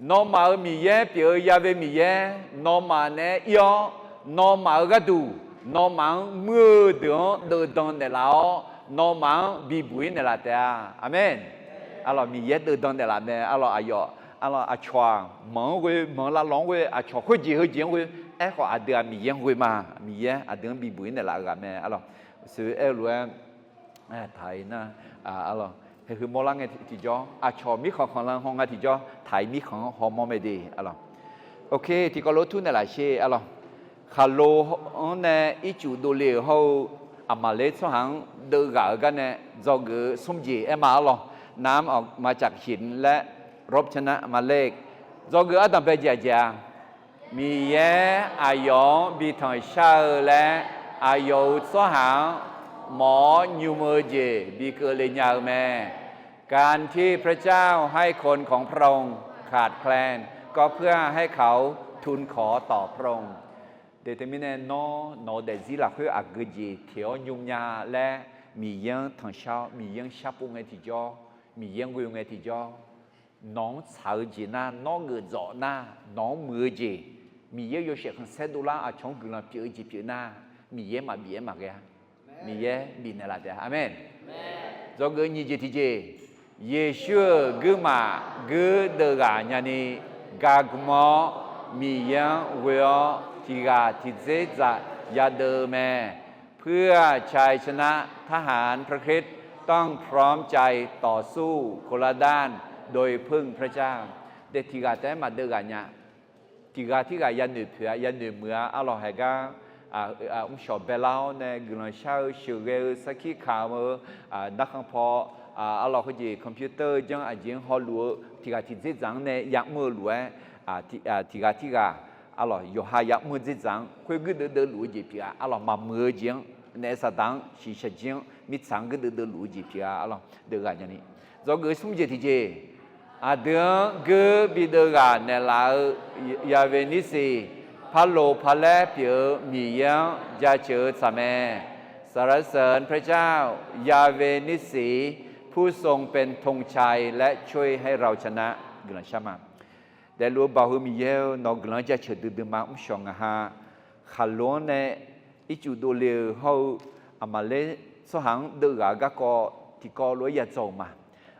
nawmaf-euq Miqyaer pyeuf-eu Yahweh Miqyaer, nawmaf naeq-aer ir-awr, nawmaf-euq gharduq, nawmaf-anr muir-eu deuq-anr deuvdan naeqlaf-awr, nawmaf-anr bibuq-ir naeqlaf taef-a. Aqmeq. Arlawq, Miqyaer deuvdan naeqlaf mae. Arlawq, aqyawf, arlawq, aqcawq-aq, manq-anr ghoe, manq lavlawq-anr ghoe, aqcawq khoerjeq heujeq-anr ghoe, aerkhawf aqdui-aq Miqyaer-anr ghoe ma. Miqyaer aqdui-anr bibuq-ir naeqlaf-eu ghaq mae. Arlawq, sheuq-eu aer-eu lof-aer, taq-ir nar, arlawq, haeqheu mawrlar ngae tiqjawr, aqcawq mirkhanq khanqlan haw nga tiqjawr, taq-ir mirkhanq-anr hawmawr mae de. Arlawq, oke, tiqkawv lof tur naeqlaf sher. Arlawq, khaqlo-anr nae ircuf dovle-euq hawr-eu Aqmaqler tsawrhaq-anr deuvghaq-eu garnae dzawgeuf-eu smr jeq aer ma. Arlawq, nam aqma caqsiq laer รบชนะหมายเลข dzawgeuf ardanqbae jeq aqjeq-a. Miqyaer aqyawf-anr bi tanqshar-eu laer, aqyawf-euq tsawrhaq-anr mawq-awr nymr-eu jeq bi keuvle nya-eu mae. การที่พระเจ้าให้คนของพระองค์ขาดแคลน ก็เพื่อให้เขาทูลขอต่อพระองค์ De teumirnae nawr, nawq-eu daefzir lafkhoer aqgeu jeq teq-awr nymr nya laer, Miqyaer-anr tanqshar-awr, Miqyaer-anr sharpov ngae tiqjawr, Miqyaer-anr ghoe ngae tiqjawr, nawq-anr tsaq-eu jeq nar, nawr geuf dzawf nar, nawq-anr muiq-eu jeq, Miqyaer yawshaef khanqsaer dovlar aqcawq-anr guiqlanq pyeuf-eu jeq pyeuf nar, Miqyaer maqbif-aer maqghae-a. Miqyaer bifnaeq laf taef-a. Aqmeq. Dzawgeuf nyiq jeq tiqjeq, Yeqsur-euq guirmaf guirdeuv ghaq nyani, gaqgmq-awr Miqyaer-anr ghoe-awr tiqghaq tiqdzer dzaq yadeuv-eu mae. เพื่อชัยชนะ ทหารพระคริสต์ ต้องพร้อมใจต่อสู้คนละด้าน โดยพึ่งพระเจ้า De tiqghaq taef-aer maqdeuv ghaq nya. Tiqghaq tirghaq yanoeq poeq-a, yanoeq muiq-a. Arlawq, haiq gar mrshawq baelar-awr nae guiqlanq shar-eu sheuqghae-eu sarkir kamq-eu, narkhan paw, arlawq, khoerjeq computer-eu janr aqjeq-anr hawluf-eu tiqghaq tiqdzer dzaq-anr nae yamr-eu lof-aer, tiqghaq tirghaq, arlawq, yawqha yamr-eu dzerdzaq-anr khoer guirdeuv deuvluf-eu jeq pyeuf-a. Arlawq, maqmuiq-eu jeq-anr naef saqdaq-anr shiqshaq jir-anr mirtsaq-anr guirdeuv deuvluf-eu jeq pyeuf-a. Arlawq, deuv ghaq nyani. Dzawgeuf smr jeq tiqjeq, aqdui-anr guir bideuv ghaq naeqlaf-eu Yahweh Nissi, parloq parlaer pyeuf-eu Miqyaer-anr jaceuq-eu tsaq mae. สรรเสริญพระเจ้า Yahweh Nissi ผู้ทรงเป็นธงชัย และช่วยให้เราชนะ guiqlanq shar ma. Daefluf-eu Baoq heu Miqyaer-eu, nawq-eu guiqlanq-anr jaceuq duidui ma. Mrshawq ngaq ha khaqlo-anr nae ircuf dovle-eu hawr-eu, aqmaqler tsawrhaq-anr deuvghaq-eu garkawv tiqkawv lof-aer yadzaw-euq ma.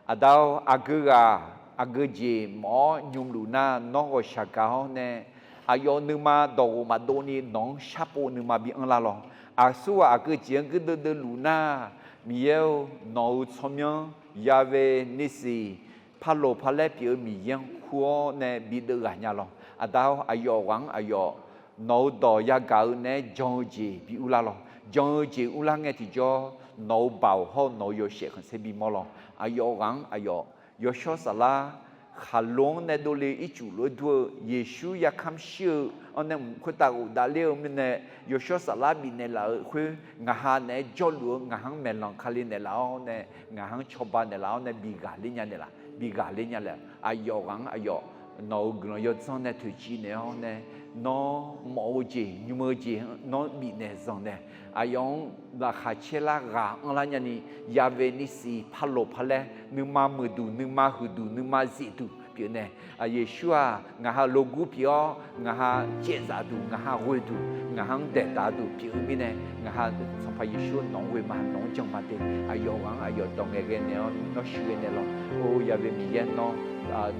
Aqda-or, aqgeu ghaq aqgeu jeq mawf-awr nymr luf nar, nawr ghawqshaq gaq-awr nae, aqyawf nuima dawqghof maqdov ni nawq-anr sharpov nuima bi anrlar lawq. Aqsurghaq aqgeu jeq-anr guirdeuv deuvluf nar, Miqyaer-or, nawq-euq tsawrmyanr Yahweh Nissi, parloq parlaer pyeuf-eu Miqyaer-anr kur-awr nae bi deuvghaq nya lawq. Aqda-or, aqyawf ghaq-anr aqyawf nawq-euq dawq yagaq-eu naeq-aer jan-eu jeq bi urlar lawq. Jan-eu jeq urlar ngae tiqjawr, nawq-euq baoq hawr-eu nawq-euq yawshaef khanqsaer bimawr lawq. Aqyawf ghaq-anr aqyawf yawshawr saflar khaqlo-anr nae dovle ircuf lof-aer dur-eu Yeqsur yarkamr shir-eu anr nae mq khoertav ghofdav ler-eu mirnae, yawshawr saflar bifnaeq laf-euq khoer ngaq ha naeq-aer jawrluf-eu ngaq ha-anr maeqlanq kali naeqlaf-awr nae, ngaq ha-anr cawba naeqlaf-awr nae bi ghaqler nya naeqlaf, bi ghaqler nya naeq. Aqyawf ghaq-anr aqyawf nawq-euq guiqlanq yawdzanr nae toeqciv naeq-awr nae, nawr mawf-eu jeq nymr-eu jeq nawr bifnaeq zanq nae, aqyawf-anr laqkhaq caer lar ghaq anrlar nyani, Yahweh Nissi parloq parlaer nuima muiqduq nuima huiqduq nuima zifduq pyeuf nae, Yeqsur-aq, ngaq ha logur pyeuf-awr ngaq ha caevzaf duq, ngaq ha ghoeduq, ngaq ha-anr daeqdaq duq pyeuf-eu mirnae, ngaq ha Sanqpaq Yeqsur nawq-anr ghoe ma, nawq-anr jan ma de. Aqyawf ghaq-anr aqyawf dawq ngaeqghae naeq-awr nawr shuir ghae naeq lawq. Or, Yahweh Miqyaer, nawr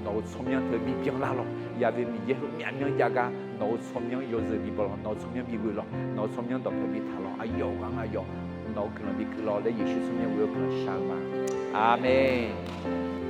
nawq-euq tsawrmyanr teu bi byanlar lawq. Yahweh Miqyaer heu myavmyanr jav gar nawq-euq tsawrmyanr yawzeu bi baw lawq. Nawq-euq tsawrmyanr bi ghoe lawq. Nawq-euq tsawrmyanr dawqpae bi taq lawq. Aqyawf ghaq-anr aqyawf nawq-euq guiqlanq bi keuv lawq laer Yeqsur tsawrmyanr ghoe-awr guiqlanq shar-eu ma. Aqmeq.